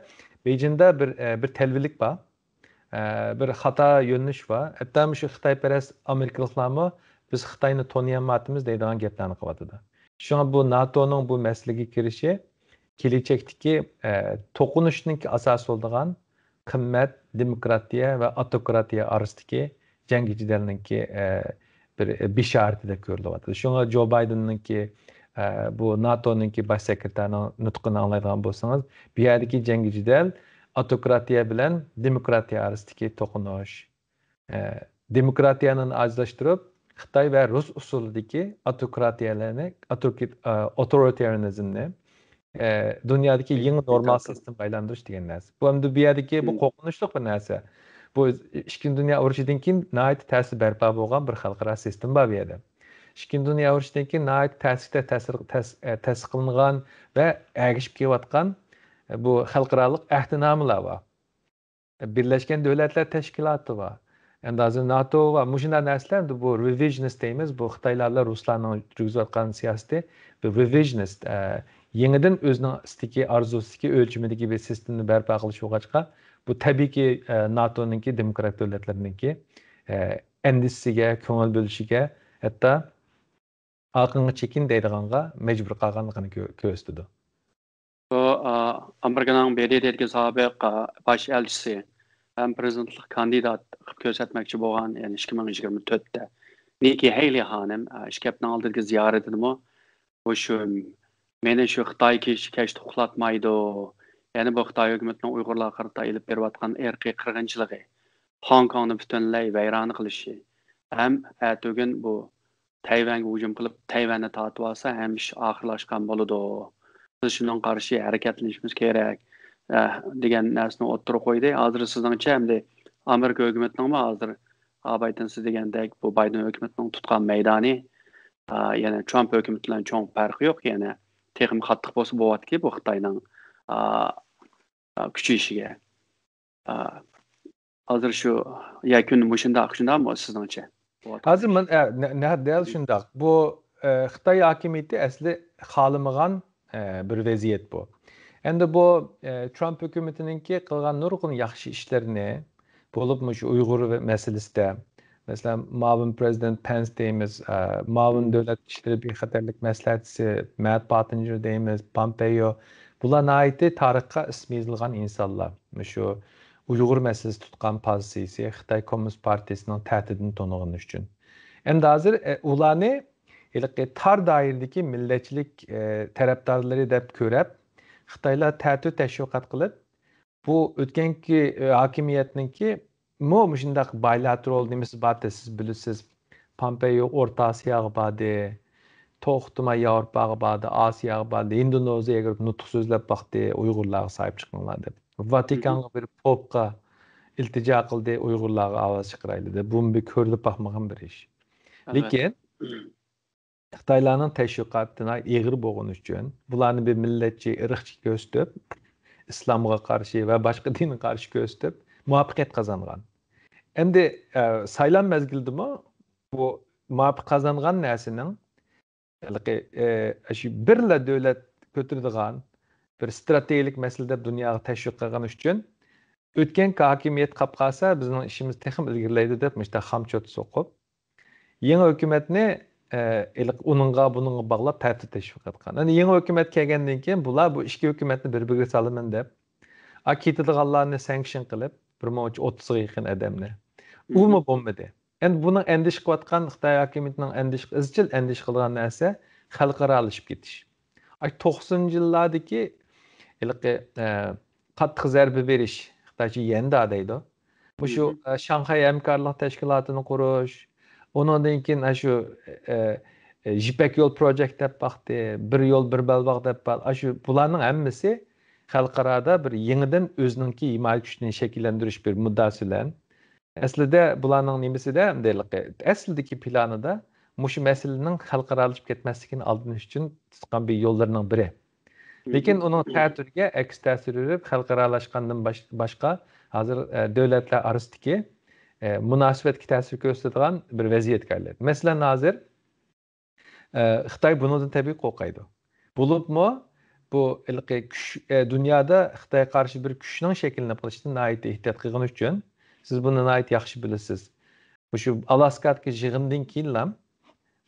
بېيجىڭدا بىر، ئە، بىر تەلۋىلىك بار. ئە، بىر خاتا يۆنىلىش بار. ھەتتا مۇشۇ خىتايپەرەس ئامېرىكىلىقلارمۇ «بىز خىتاينى تونۇيالمايۋاتىمىز» دەيدىغان گەپلەرنى قىلىۋاتىدۇ. شۇڭا بۇ ناتونىڭ بۇ مەسىلىگە كىرىشى كېلەچەكتىكى، ئە، توقۇنۇشنىڭكى ئاساسى بولىدىغان قىممەت، دېموكراتىيە ۋە ئاوتوكراتىيە ئارىسىدىكى جەڭگى جېدەلنىڭكى، ئە، بىر بېشارىتى دەپ كۆرۈلۈۋاتىدۇ. شۇڭا جو بايدېننىڭكى، ئە، بۇ ناتونىڭكى باش سېكرېتارىنىڭ نۇتقىنى ئاڭلايدىغان بولسىڭىز، بۇ يەردىكى جەڭگى جېدەل ئاوتوكراتىيە بىلەن دېموكراتىيە ئارىسىدىكى توقۇنۇش. ئە، دېموكراتىيەنى ئاجىزلاشتۇرۇپ، خىتاي ۋە رۇس ئۇسۇلىدىكى ئاوتوكراتىيەلەرنى، ئاوتوكرات-، ئە، ئاوتورىتارىيەنىزمنى، ئە، دۇنيادىكى يېڭى نورمال سىستېمىغا ئايلاندۇرۇش دېگەن نەرسە. بۇ ئەمدى بۇ يەردىكى بۇ قورقۇنچلۇق بىر نەرسە. بۇ ئىككىنچى دۇنيا ئۇرۇشىدىن كېيىن ناھايىتى تەسىر بەرپا بولغان بىر خەلقئارا سىستېما بار بۇ يەردە. ئىككىنچى دۇنيا ئۇرۇشىدىن كېيىن ناھايىتى تەسلىكتە تەسىر، تەس-، ئە، تەسىس قىلىنغان ۋە ئەگىشىپ كېلىۋاتقان، ئە، بۇ خەلقئارالىق ئەھدىنامىلار بار. بىرلەشكەن دۆلەتلەر تەشكىلاتى بار. ئەمدى ھازىر ناتو بار. مۇشۇنداق نەرسىلەر ئەمدى بۇ رېۋىژنىست دەيمىز. بۇ خىتايلار بىلەن رۇسلارنىڭ يۈرگۈزۈۋاتقان سىياسىتى بىر رېۋىژنىست، ئە، يېڭىدىن ئۆزىنىڭ ئىستىكى، ئارزۇسىدىكى، ئۆلچىمىدىكى بىر سىستېمىنى بەرپا قىلىش بولغاچقا، بۇ تەبىئىيكى، ئە، ناتونىڭكى دېموكرات دۆلەتلەرنىڭكى، ئە، ئەندىشىسىگە، كۆڭۈل بۆلۈشىگە، ھەتتا ئارقىڭغا چېكىن دەيدىغانغا مەجبۇر قالغانلىقىنى كۆ-، كۆرسىتىدۇ. بۇ، ئا، ئامېرىكىنىڭ ب د ت دىكى سابىق، ئا، باش ئەلچىسى ھەم پىرېزىدېنتلىق كاندىدات قىلىپ كۆرسەتمەكچى بولغان، يەنى ئىككى مىڭ يىگىرمە تۆتتە نىككى ھېيلى خانىم، ئا، ئىككى ھەپتىنىڭ ئالدىدىكى زىيارىتىدىمۇ بۇ شۇ، مېنى شۇ خىتاي كېچە، كەچتە ئۇخلاتمايدۇ. يەنى بۇ خىتاي ھۆكۈمىتىنىڭ ئۇيغۇرلارغا قارىتا ئېلىپ بېرىۋاتقان ئىرقىي قىرغىنچىلىقى، خوڭكوڭنى پۈتۈنلەي ۋەيران قىلىشى ھەم ئەتىگۈن بۇ تەيۋەنگە ھۇجۇم قىلىپ، تەيۋەننى تارتىۋالسا، ھەممە ئىش ئاخىرلاشقان بولىدۇ. بىز شۇنىڭغا قارشى ھەرىكەتلىنىشىمىز كېرەك، ئە، دېگەن نەرسىنى ئوتتۇرىغا قويدى. ھازىر سىزنىڭچە، ئەمدى ئامېرىكا ھۆكۈمىتىنىڭمۇ ھازىر، ئا، بايدېن سىز دېگەندەك، بۇ بايدېن ھۆكۈمىتىنىڭ تۇتقان مەيدانى، ئا، يەنە ترامپ ھۆكۈمىتى بىلەن چوڭ پەرقى يوق. يەنە تېخىمۇ قاتتىق بولسا بولاتتىكى بۇ خىتاينىڭ، ئا، ئا، كۈچىيىشىگە. ئا، ھازىر شۇ يەكۈن مۇشۇنداق، شۇنداقمۇ سىزنىڭچە؟ ھازىر مەن، ئە، نە-، نە-، دەل شۇنداق. بۇ، ئە، خىتاي ھاكىمىيىتى ئەسلى خالىمىغان، ئە، بىر ۋەزىيەت بۇ. ئەمدى بۇ، ئە، ترامپ ھۆكۈمىتىنىڭكى قىلغان نۇرغۇن ياخشى ئىشلىرىنى، بولۇپ مۇشۇ ئۇيغۇر مەسىلىسىدە، مەسىلەن، مۇئاۋىن پىرېزىدېنت پەنس دەيمىز، ئە، مۇئاۋىن دۆلەت ئىشلىرى بىخەتەرلىك مەسلىھەتچىسى مەت پاتىنجېر دەيمىز، پامپېيو. بۇلار ناھايىتى تارىخقا ئىسمى يېزىلغان ئىنسانلار. مۇشۇ ئۇيغۇر مەسىلىسى تۇتقان پوزىتسىيىسى، خىتاي كوممۇنىست پارتىيىسىنىڭ تەھدىتىنى تونۇغىنى ئۈچۈن. ئەمدى ھازىر، ئە، ئۇلارنى ھېلىقى تار دائىرىدىكى مىللەتچىلىك، ئە، تەرەپدارلىرى دەپ كۆرەپ، خىتايلار تەتۈر تەشۋىقات قىلىپ، بۇ ئۆتكەنكى، ئە، ھاكىمىيەتنىڭكى مۇ-، مۇشۇنداق بايلاترول نېمىسى بار، سىز بىلىسىز. پامپېيو ئورتا ئاسىياغا باردى. توختىماي ياۋروپاغا باردى، ئاسىياغا باردى، ھىندونېزىيەگە كىرىپ نۇتۇق سۆزلەپ باقتى، ئۇيغۇرلارغا ساھىب چىقىڭلار دەپ. ۋاتىكانغا بېرىپ پوپقا ئىلتىجا قىلدى، ئۇيغۇرلارغا ئاۋاز چىقىرايلى دەپ. بۇمۇ بىر كۆرۈلۈپ باقمىغان بىر ئىش. ئەلۋەتتە. لېكىن خىتايلارنىڭ تەشۋىقاتى ناھايىتى ئېغىر بولغىنى ئۈچۈن، بۇلارنى بىر مىللەتچى، ئىرقچى كۆرسىتىپ، ئىسلامغا قارشى ۋە باشقا دىنغا قارشى كۆرسىتىپ، مۇۋەپپەقىيەت قازانغان. ئەمدى، ئە، سايلام مەزگىلىدىمۇ بۇ مۇۋەپپەقىيەت قازانغان نەرسىنىڭ ھېلىقى، ئە، شۇ بىرلا دۆلەت كۆتۈرىدىغان بىر ئىستراتېگىيەلىك مەسىلە دەپ دۇنياغا تەشۋىق قىلغىنى ئۈچۈن، ئۆتكەنكى ھاكىمىيەت قاپ قالسا، بىزنىڭ ئىشىمىز تېخىمۇ ئىلگىرىلەيدۇ دەپ، مۇشۇنداق خام چوت سوقۇپ، يېڭى ھۆكۈمەتنى، ئە، ئۇنىڭغا، بۇنىڭغا باغلاپ تەتۈر تەشۋىق قىلغان. ئەنە يېڭى ھۆكۈمەت كەلگەندىن كېيىن، بۇلار بۇ ئىككى ھۆكۈمەتنى بىر-بىرىگە سالىمەن دەپ، ئا، كېتىدىغانلارنى سانكشن قىلىپ، بىر مىڭ ئوتتۇزغا يېقىن ئادەمنى. ئۇمۇ بولمىدى. ئەمدى بۇنىڭ ئەندىشە قىلىۋاتقان، خىتاي ھاكىمىيىتىنىڭ ئەندىشە، ئىزچىل ئەندىشە قىلىدىغان نەرسە خەلقئارالىشىپ كېتىش. ئاشۇ توقسىنىنچى يىللاردىكى ھېلىقى، ئە، قاتتىق زەربە بېرىش، خىتايچە يەندە دەيدۇ. مۇشۇ، ئە، شاڭخەي ھەمكارلىق تەشكىلاتىنى قۇرۇش، ئۇنىڭدىن كېيىن ئاشۇ، ئە، ئە، يىپەك يول پروجېكت دەپ باقتى، بىر يول، بىر بەلباغ دەپ بار. ئاشۇ بۇلارنىڭ ھەممىسى خەلقئارادا بىر يېڭىدىن ئۆزىنىڭكى ھىمايە كۈچىنى شەكىللەندۈرۈش بىر مۇددىئاسى بىلەن، ئەسلىدە بۇلارنىڭ نېمىسىدە، مۇنداقلىقى، ئەسلىدىكى پىلانىدا مۇشۇ مەسىلىنىڭ خەلقئارالىشىپ كەتمەسلىكىنى ئالدىنىش ئۈچۈن تۇتقان بىر يوللىرىنىڭ بىرى. لېكىن ئۇنىڭ تەتۈرىگە ئەكس تەسىر بېرىپ، خەلقئارالاشقاندىن باش-، باشقا، ھازىر، ئە، دۆلەتلەر ئارىسىدىكى، ئە، مۇناسىۋەتكە تەسىر كۆرسىتىدىغان بىر ۋەزىيەتكە ئايلاندى. مەسىلەن، ھازىر، ئە، خىتاي بۇنىڭدىن تەبىئىي قورقايدۇ. بولۇپمۇ بۇ ھېلىقى كۈچ، ئە، دۇنيادا خىتايغا قارشى بىر كۈچنىڭ شەكىللىنىپ قېلىشىدىن ناھايىتى ئېھتىيات قىلغىنى ئۈچۈن، سىز بۇنى ناھايىتى ياخشى بىلىسىز. مۇشۇ ئالاسكادىكى يىغىندىن كېيىنلا،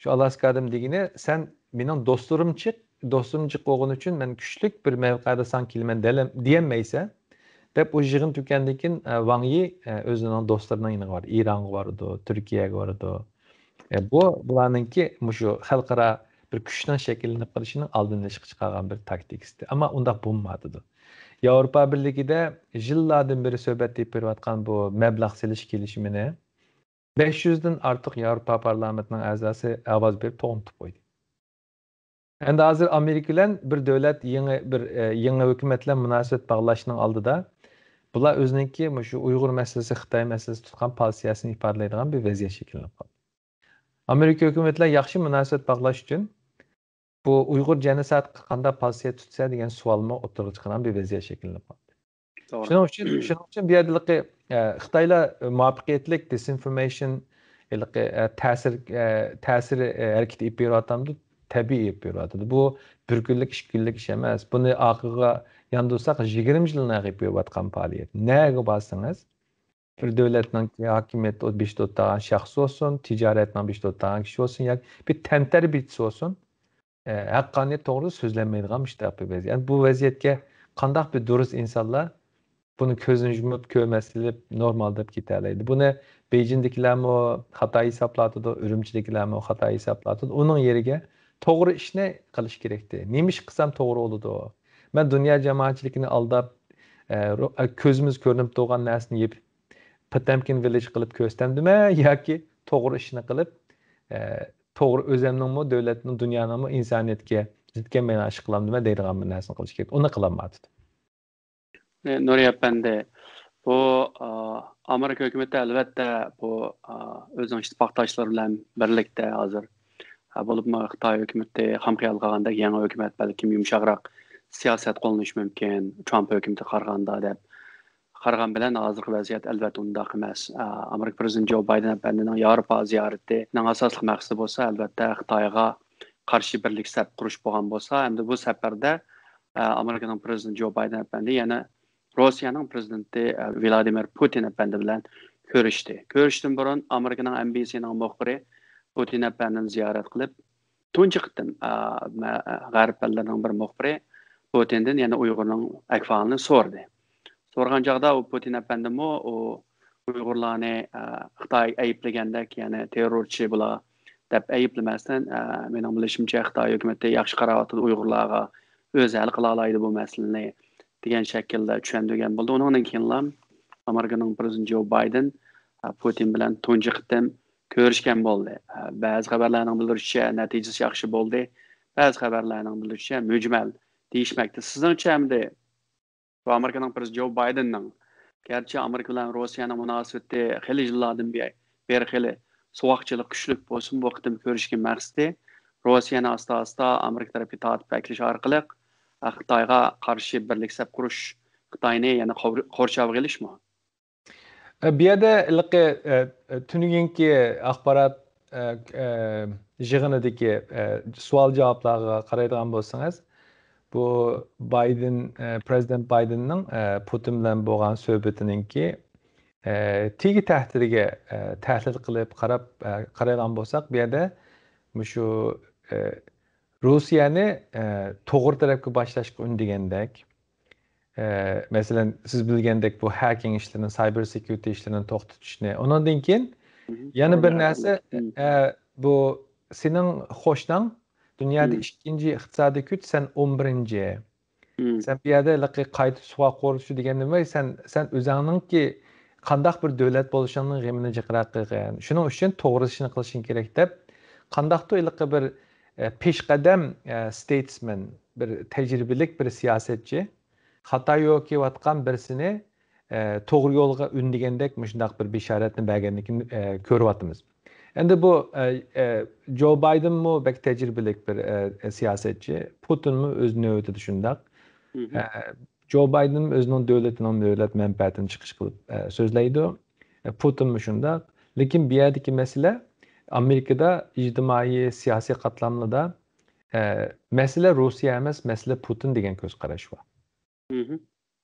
شۇ ئالاسكادىم دېگىنى، سەن مېنىڭ دوستلىرىم جىق، دوستۇم جىق بولغىنى ئۈچۈن مەن كۈچلۈك بىر مەۋقەدە ساڭا كېلىمەن دېيەلەم-، دېيەلمەيسەن، دەپ ئۇ يىغىن تۈگىگەندىن كېيىن، ئە، ۋاڭ يى، ئە، ئۆزىنىڭ دوستلىرىنىڭ يېنىغا بارىدۇ، ئىرانغا بارىدۇ، تۈركىيەگە بارىدۇ. ئە، بۇ بۇلارنىڭكى مۇشۇ خەلقئارا بىر كۈچنىڭ شەكىللىنىپ قېلىشىنىڭ ئالدىنى ئېلىشقا چىقارغان بىر تاكتىكىسى. ئەمما ئۇنداق بولمايۋاتىدۇ. ياۋروپا بىرلىكىدە يىللاردىن بېرى سۆھبەت ئېلىپ بېرىۋاتقان بۇ مەبلەغ سېلىش كېلىشىمىنى بەش يۈزدىن ئارتۇق ياۋروپا پارلامېنتىنىڭ ئەزاسى ئاۋاز بېرىپ توختىتىپ قويدى. ئەمدى ھازىر ئامېرىكا بىلەن بىر دۆلەت يېڭى بىر، ئە، يېڭى ھۆكۈمەت بىلەن مۇناسىۋەت باغلاشنىڭ ئالدىدا بۇلار ئۆزىنىڭكى مۇشۇ ئۇيغۇر مەسىلىسى، خىتاي مەسىلىسى تۇتقان پوزىتسىيەسىنى ئىپادىلەيدىغان بىر ۋەزىيەت شەكىللىنىپ قالدى. ئامېرىكا ھۆكۈمىتى بىلەن ياخشى مۇناسىۋەت باغلاش ئۈچۈن بۇ ئۇيغۇر جېنوسايدقا قانداق پوزىتسىيە تۇتسا دېگەن سوئالمۇ ئوتتۇرىغا چىقىدىغان بىر ۋەزىيەت شەكىللىنىپ قالدى. توغرا. شۇنىڭ ئۈچۈن، شۇنىڭ ئۈچۈن بۇ يەردە ھېلىقى، ئە، خىتايلار مۇۋەپپەقىيەتلىك دېسىنفورمېيشن، ھېلىقى، ئە، تەسىر، ئە، تەسىر، ئە، ھەرىكىتى ئېلىپ بېرىۋاتامدۇ؟ تەبىئىي ئېلىپ بېرىۋاتىدۇ. بۇ بىر كۈنلۈك، ئىككى كۈنلۈك ئىش ئەمەس. بۇنى ئارقىغا ياندۇرساق، يىگىرمە يىلنى ئېلىپ بېرىۋاتقان پائالىيەت. نەگە بارسىڭىز، بىر دۆلەتنىڭ ھاكىمىيەت بېشىدا ئولتۇرغان شەخس بولسۇن، تىجارەتنىڭ بېشىدا ئولتۇرغان كىشى بولسۇن ياكى بىر تەنتەربىيىچىسى بولسۇن، ئە، ھەققانىيەت توغرىدا سۆزلەنمەيدىغان مۇشۇنداق بىر ۋەزىيەت. بۇ ۋەزىيەتكە قانداق بىر دۇرۇس ئىنسانلار بۇنى كۆزىنى يۇمۇپ كۆرمەسلىك، نورمال دەپ كېتەلەيدۇ؟ بۇنى بېيجىڭدىكىلەرمۇ خاتا ھېسابلاۋاتىدۇ، ئۈرۈمچىدىكىلەرمۇ خاتا ھېسابلاۋاتىدۇ. ئۇنىڭ يېرىگە توغرا ئىشنى قىلىش كېرەكتى. نېمە ئىش قىلسام توغرا بولىدۇ؟ مەن دۇنيا جامائەتچىلىكىنى ئالداپ، ئە، رو-، ئە، كۆزىمىز كۆرۈنۈپ تۇرغان نەرسىنى يېپىپ، پوتەمكىن ۋىللېج قىلىپ كۆرسەتتىمدىمەن ياكى توغرا ئىشنى قىلىپ، ئە، توغرا ئۆزەمنىڭمۇ، دۆلەتنىڭ، دۇنيانىڭمۇ ئىنسانىيەتكە زىت كەلمەيدىغان ئىش قىلامدىمەن دەيدىغان بىر نەرسىنى قىلىش كېرەك. ئۇنى قىلالمايۋاتىدۇ. نۇرى ئەپەندى، بۇ، ئا، ئامېرىكا ھۆكۈمىتى ئەلۋەتتە بۇ، ئا، ئۆزىنىڭ ئىتتىپاقداشلىرى بىلەن بىرلىكتە ھازىر، ئا، بولۇپمۇ خىتاي ھۆكۈمىتى خام خىيال قىلغاندەك يېڭى ھۆكۈمەت بەلكىم يۇمشاقراق سىياسەت قوللىنىشى مۇمكىن، ترامپ ھۆكۈمىتىگە قارىغاندا دەپ قارىغان بىلەن ھازىرقى ۋەزىيەت ئەلۋەتتە ئۇنداق ئەمەس. ئا، ئامېرىكا پىرېزىدېنتى جو بايدېن ئەپەندىنىڭ ياۋروپا زىيارىتىنىڭ ئاساسلىق مەقسىتى بولسا ئەلۋەتتە خىتايغا قارشى بىرلىك سەپ قۇرۇش بولغان بولسا، ئەمدى بۇ سەپەردە، ئا، ئامېرىكىنىڭ پىرېزىدېنتى جو بايدېن ئەپەندى يەنە روسىيەنىڭ پىرېزىدېنتى، ئە، ۋلادىمىر پۇتىن ئەپەندى بىلەن كۆرۈشتى. كۆرۈشتىن بۇرۇن ئامېرىكىنىڭ ئېن بى سىنىڭ مۇخبىرى پۇتىن ئەپەندىنى زىيارەت قىلىپ، تۇنجى قېتىم، ئە، مە-، غەرب ئەللىرىنىڭ بىر مۇخبىرى پۇتىندىن يەنە ئۇيغۇرنىڭ ئەھۋالىنى سورىدى. سورىغان چاغدا ئۇ پۇتىن ئەپەندىمۇ ئۇ ئۇيغۇرلارنى، ئە، خىتاي ئەيىبلىگەندەك، يەنى تېررورچى بۇلار دەپ ئەيىبلىمەستىن، ئە، مېنىڭ بىلىشىمچە، خىتاي ھۆكۈمىتى ياخشى قاراۋاتىدۇ ئۇيغۇرلارغا، ئۆزى ھەل قىلالايدۇ بۇ مەسىلىنى دېگەن شەكىلدە چۈشەندۈرگەن بولدى. ئۇنىڭدىن كېيىنلا ئامېرىكىنىڭ پىرېزىدېنتى جو بايدېن، ئە، پۇتىن بىلەن تۇنجى قېتىم كۆرۈشكەن بولدى. ئە، بەزى خەۋەرلەرنىڭ بىلدۈرۈشىچە، نەتىجىسى ياخشى بولدى. بەزى خەۋەرلەرنىڭ بىلدۈرۈشىچە، مۈجمەل دېيىشمەكتە. سىزنىڭچە ئەمدى بۇ ئامېرىكىنىڭ پىرېزىدېنتى جو بايدېننىڭ، گەرچە ئامېرىكا بىلەن روسىيەنىڭ مۇناسىۋىتى خېلى يىللاردىن بۇيان بېرى خېلى سوغۇقچىلىق كۈچلۈك بولسىمۇ، بۇ قېتىم كۆرۈشكە مەقسىتى روسىيەنى ئاستا-ئاستا ئامېرىكا تەرەپكە تارتىپ ئەكېلىش ئارقىلىق، خىتايغا قارشى بىرلىك سەپ قۇرۇش، خىتاينى يەنە قور-، قورشاۋغا ئېلىشمۇ؟ ئە، بۇ يەردە ھېلىقى، ئە، ئە، تۈنۈگۈنكى ئاخبارات، ئە، ئە، يىغىنىدىكى، ئە، سوئال-جاۋابلارغا قارايدىغان بولسىڭىز، بۇ بايدېن، ئە، پرېزىدېنت بايدېننىڭ، ئە، پۇتىن بىلەن بولغان سۆھبىتىنىڭكى، ئە، تېگى تەھدىتىگە، ئە، تەھلىل قىلىپ قاراپ، ئە، قارايدىغان بولساق، بۇ يەردە مۇشۇ، ئە، روسىيەنى، ئە، توغرا تەرەپكە باشلاشقا ئۈندىگەندەك، ئە، مەسىلەن، سىز بىلگەندەك بۇ ھەكىڭ ئىشلىرىنى، سايبېر سېكيۇرىتى ئىشلىرىنى توختىتىشنى، ئۇنىڭدىن كېيىن يەنە بىر نەرسە، ئە، بۇ سېنىڭ قوشناڭ دۇنيادا ئىككىنچى ئىقتىسادىي كۈچ، سەن ئون بىرىنچى. سەن بۇ يەردە ھېلىقى قايتا سۇغا قورۇشۇ دېگەندىن بۇيان سەن، سەن ئۆزۈڭنىڭكى قانداق بىر دۆلەت بولۇشۇڭنىڭ غېمىنى جىقراق قىلغىن. شۇنىڭ ئۈچۈن توغرىسىنى قىلىشىڭ كېرەك دەپ، قانداقتۇر ھېلىقى بىر، ئە، پېشقەدەم، ئە، ستېيتسمېن، بىر تەجرىبىلىك بىر سىياسەتچى، خاتا يول كېلىۋاتقان بىرسىنى، ئە، توغرا يولغا ئۈندىگەندەك مۇشۇنداق بىر بېشارەتنى بەرگەنلىكىنى، ئە، كۆرۈۋاتىمىز. ئەمدى بۇ، ئە، ئە، جو بايدېنمۇ بەك تەجرىبىلىك بىر، ئە، ئە، سىياسەتچى، پۇتىنمۇ ئۆز نۆۋىتىدە شۇنداق. ئە، جو بايدېن ئۆزىنىڭ دۆلىتىنىڭ دۆلەت مەنپەئەتىنى چىقىش قىلىپ، ئە، سۆزلەيدۇ. ئە، پۇتىنمۇ شۇنداق. لېكىن بۇ يەردىكى مەسىلە ئامېرىكىدا ئىجتىمائىي سىياسىي قاتلاملىدا، ئە، مەسىلە روسىيە ئەمەس، مەسىلە پۇتىن دېگەن كۆز قاراش بار.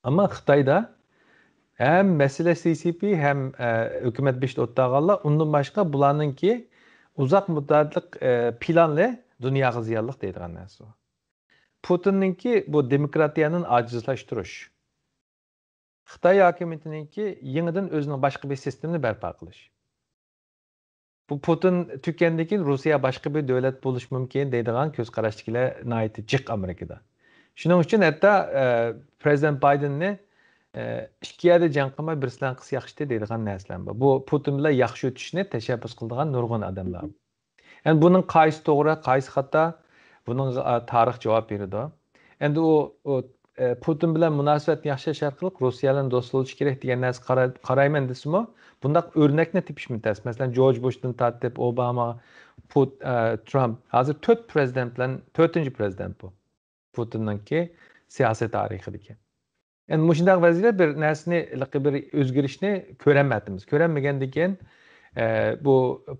ئەمما خىتايدا ھەم مەسىلە سى سى پى، ھەم، ئە، ھۆكۈمەت بېشىدا ئولتۇرغانلار، ئۇندىن باشقا بۇلارنىڭكى ئۇزاق مۇددەتلىك، ئە، پىلانى دۇنياغا زىيانلىق دەيدىغان نەرسە بار. پۇتىننىڭكى بۇ دېموكراتىيەنى ئاجىزلاشتۇرۇش. خىتاي ھاكىمىيىتىنىڭكى يېڭىدىن ئۆزىنىڭ باشقا بىر سىستېمىنى بەرپا قىلىش. بۇ پۇتىن تۈگىگەندىن كېيىن روسىيە باشقا بىر دۆلەت بولۇشى مۇمكىن دەيدىغان كۆز قاراشتىكىلەر ناھايىتى جىق ئامېرىكىدا. شۇنىڭ ئۈچۈن ھەتتا، ئە، پرېزىدېنت بايدېننى، ئە، ئىككى يەردە جەڭ قىلماي بىرسىلەن قىلسا ياخشىتى دەيدىغان نەرسىلەر بار. بۇ پۇتىن بىلەن ياخشى ئۆتۈشنى تەشەببۇس قىلىدىغان نۇرغۇن ئادەملەر بار. ئەمدى بۇنىڭ قايسى توغرا، قايسى خاتا، بۇنىڭغا، ئا، تارىخ جاۋاب بېرىدۇ. ئەمدى ئۇ، ئۇ، ئە، پۇتىن بىلەن مۇناسىۋەتنى ياخشىلاش ئارقىلىق روسىيە بىلەن دوست بولۇش كېرەك دېگەن نەرسە قارا-، قارايمەن دېسىمۇ، بۇنداق ئۆرنەكنى تېپىشمۇ تەس. مەسىلەن، جورج بۇشتىن تارتىپ، ئوباما، پۇت-، ئە، ترامپ. ھازىر تۆت پرېزىدېنت بىلەن، تۆتىنچى پرېزىدېنت بۇ. پۇتىننىڭكى سىياسىي تارىخىدىكى. ئەمدى مۇشۇنداق ۋەزىيەتتە بىر نەرسىنى، ھېلىقى بىر ئۆزگىرىشنى كۆرەلمەيتتىمىز. كۆرەلمىگەندىن كېيىن، ئە، بۇ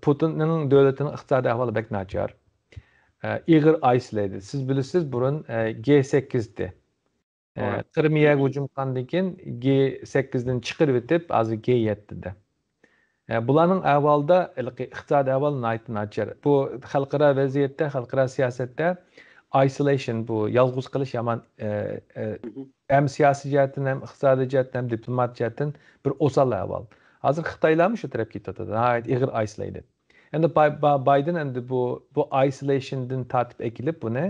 پۇتىننىڭ دۆلىتىنىڭ ئىقتىسادىي ئەھۋالى بەك ناچار. ئە، ئېغىر ئايسىلەيدۇ. سىز بىلىسىز، بۇرۇن، ئە، گې سەككىز ئىدى. ئە، قىرىمىيەگە ھۇجۇم قىلغاندىن كېيىن گې سەككىزدىن چىقىرىۋېتىپ، ھازىر گې يەتتىدە. ئە، بۇلارنىڭ ئەھۋالىدا ھېلىقى ئىقتىسادىي ئەھۋال ناھايىتى ناچار. بۇ خەلقئارا ۋەزىيەتتە، خەلقئارا سىياسەتتە ئايسولېيشن، بۇ يالغۇز قېلىش يامان، ئە، ئە، ھەم سىياسىي جەھەتتىن، ھەم ئىقتىسادىي جەھەتتىن، ھەم دىپلومات جەھەتتىن بىر ئوسال ئەھۋال. ھازىر خىتايلارمۇ شۇ تەرەپكە كېتىۋاتىدۇ. ناھايىتى ئېغىر ئايسولەيدى. ئەمدى باي-، با-، بايدېن ئەمدى بۇ، بۇ ئايسولېيشندىن تارتىپ ئەكېلىپ بۇنى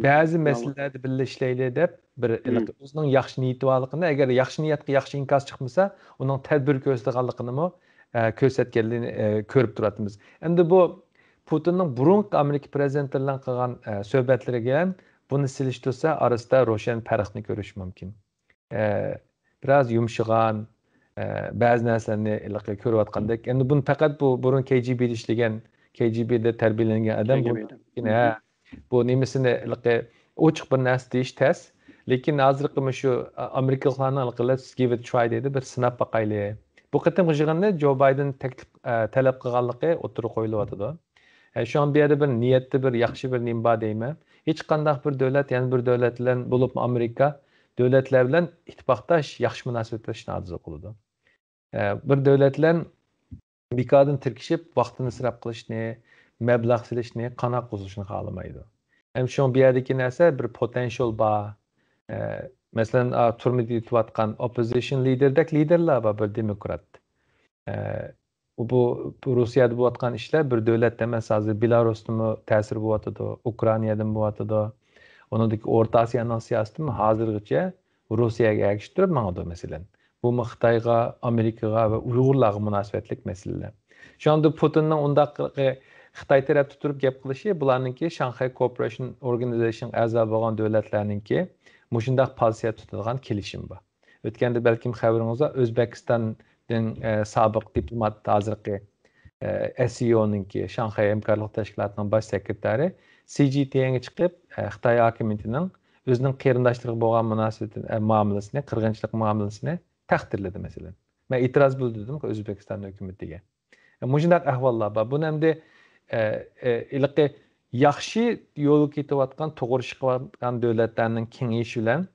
بەزى مەسىلىلەردە بىللە ئىشلەيلى دەپ بىر ھېلىقى ئۆزىنىڭ ياخشى نىيىتى بارلىقىنى، ئەگەر ياخشى نىيەتكە ياخشى ئىنكاس چىقمىسا، ئۇنىڭ تەدبىر كۆرسىتىدىغانلىقىنىمۇ، ئە، كۆرسەتكەنلىكىنى، ئە، كۆرۈپ تۇراتتىمىز. ئەمدى بۇ پۇتىننىڭ بۇرۇنقى ئامېرىكا پرېزىدېنتى بىلەن قىلغان، ئە، سۆھبەتلىرىگە بۇنى سېلىشتۇرسا، ئارىسىدا روشەن پەرقنى كۆرۈش مۇمكىن. ئە، بىراز يۇمشىغان، ئە، بەزى نەرسىلەرنى ھېلىقى كۆرۈۋاتقاندەك. ئەمدى بۇنى پەقەت بۇ بۇرۇن كې جى بىدە ئىشلىگەن، كې جى بىدە تەربىيەلەنگەن ئادەم بۇ، ھە، بۇ نېمىسىنى ھېلىقى ئوچۇق بىر نەرسە دېيىش تەس. لېكىن ھازىرقى مۇشۇ، ئا-، ئامېرىكىلىقلارنىڭ ھېلىقى «Let's give it a try» دەيدۇ، بىر سىناپ باقايلى. بۇ قېتىمقى يىغىننى جو بايدېن تەكلىپ، ئە، تەلەپ قىلغانلىقى ئوتتۇرىغا قويۇلۇۋاتىدۇ. ئە، شۇڭا بۇ يەردە بىر نىيەتتە بىر ياخشى بىر نېمە بار دەيمەن. ھېچقانداق بىر دۆلەت يەنە بىر دۆلەت بىلەن، بولۇپمۇ ئامېرىكا دۆلەتلەر بىلەن ئىتتىپاقداش، ياخشى مۇناسىۋەتلەشنى ئارزۇ قىلىدۇ. ئە، بىر دۆلەت بىلەن بىكاردىن تىركىشىپ، ۋاقتىنى ئىسراپ قىلىشنى، مەبلەغ سېلىشنى، قان ئاققۇزۇشنى خالىمايدۇ. ھەم شۇڭا بۇ يەردىكى نەرسە بىر پوتېنشال بار. ئە، مەسىلەن، ئا، تۈرمىدە يېتىۋاتقان ئوپپوزىشن لىدېردەك لىدېرلار بار، بىر دېموكرات. ئە، بۇ، بۇ روسىيەدە بولۇۋاتقان ئىشلار بىر دۆلەتتە ئەمەس، ھازىر بېلاروسنىمۇ تەسىرى بولۇۋاتىدۇ، ئۇكرائىنادىمۇ بولۇۋاتىدۇ. ئۇنىڭدىكى ئورتا ئاسىيانىڭ سىياسىتىمۇ ھازىرغىچە روسىيەگە ئەگىشتۈرۈپ ماڭىدۇ، مەسىلەن. بۇمۇ خىتايغا، ئامېرىكىغا ۋە ئۇيغۇرلارغا مۇناسىۋەتلىك مەسىلىلەر. شۇڭا پۇتىننىڭ ئۇنداق خىتاي تەرەپتە تۇرۇپ گەپ قىلىشى، بۇلارنىڭكى شاڭخەي كوپېراتسىيە ئورگانىزېيشنغا ئەزا بولغان دۆلەتلەرنىڭكى مۇشۇنداق پوزىتسىيە تۇتىدىغان كېلىشىمى بار. ئۆتكەندە بەلكىم خەۋىرىڭىزدە ئۆزبېكىستاندىن، ئە، سابىق دىپلومات، ھازىرقى، ئە، ئەس سى ئونىڭكى، شاڭخەي ھەمكارلىق تەشكىلاتىنىڭ باش سېكرېتارى سى جى تيەنگە چىقىپ، ئە، خىتاي ھاكىمىيىتىنىڭ ئۆزىنىڭ قېرىنداشلىرىغا بولغان مۇناسىۋىتى، ئە، مۇئامىلىسىنى، قىرغىنچىلىق مۇئامىلىسىنى تەقدىرلىدى، مەسىلەن. مەن ئېتىراز بىلدۈردۈم ئۆزبېكىستان ھۆكۈمىتىگە. مۇشۇنداق ئەھۋاللار بار. بۇنى ئەمدى، ئە، ئە، ھېلىقى ياخشى يولغا كېتىۋاتقان، توغرا ئىش قىلىۋاتقان دۆلەتلەرنىڭ كېڭىيىشى بىلەن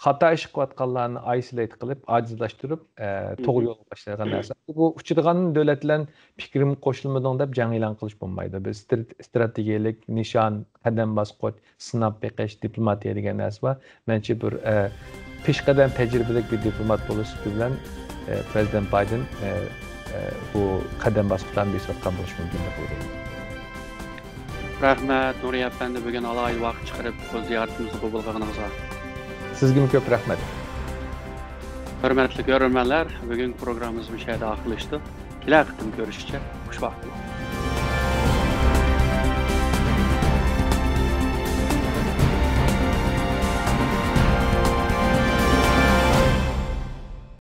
خاتا ئىش قىلىۋاتقانلارنى ئايسولېيت قىلىپ، ئاجىزلاشتۇرۇپ، ئە، توغرا يولغا باشلايدىغان نەرسە. بۇ ئۇچىدىغان دۆلەت بىلەن پىكرىمگە قوشۇلمىدىڭ دەپ جەڭ ئېلان قىلىش بولمايدۇ. بىز ستر-، ستراتېگىيەلىك نىشان، قەدەم باسقۇچ، سىناپ بېقىش، دىپلوماتىيە دېگەن نەرسە بار. مەنچە بىر، ئە، پېشقەدەم تەجرىبىلىك بىر دىپلومات بولۇش سۈپىتى بىلەن، ئە، پىرېزىدېنت بايدېن، ئە، ئە، بۇ قەدەم باسقۇچلارنى بېسىۋاتقان بولۇشى مۇمكىن دەپ ئويلايمەن. رەھمەت، نۇرى ئەپەندى، بۈگۈن ئالاھىدە ۋاقىت چىقىرىپ بۇ زىيارىتىمىزنى قوبۇل قىلغىنىڭىزغا. سىزگىمۇ كۆپ رەھمەت. ھۆرمەتلىك كۆرۈرمەنلەر، بۈگۈنكى پروگراممىمىز مۇشۇ يەردە ئاخىرلىشىدۇ. كېلەر قېتىم كۆرۈشكىچە خۇش ۋاقىت بولۇڭ.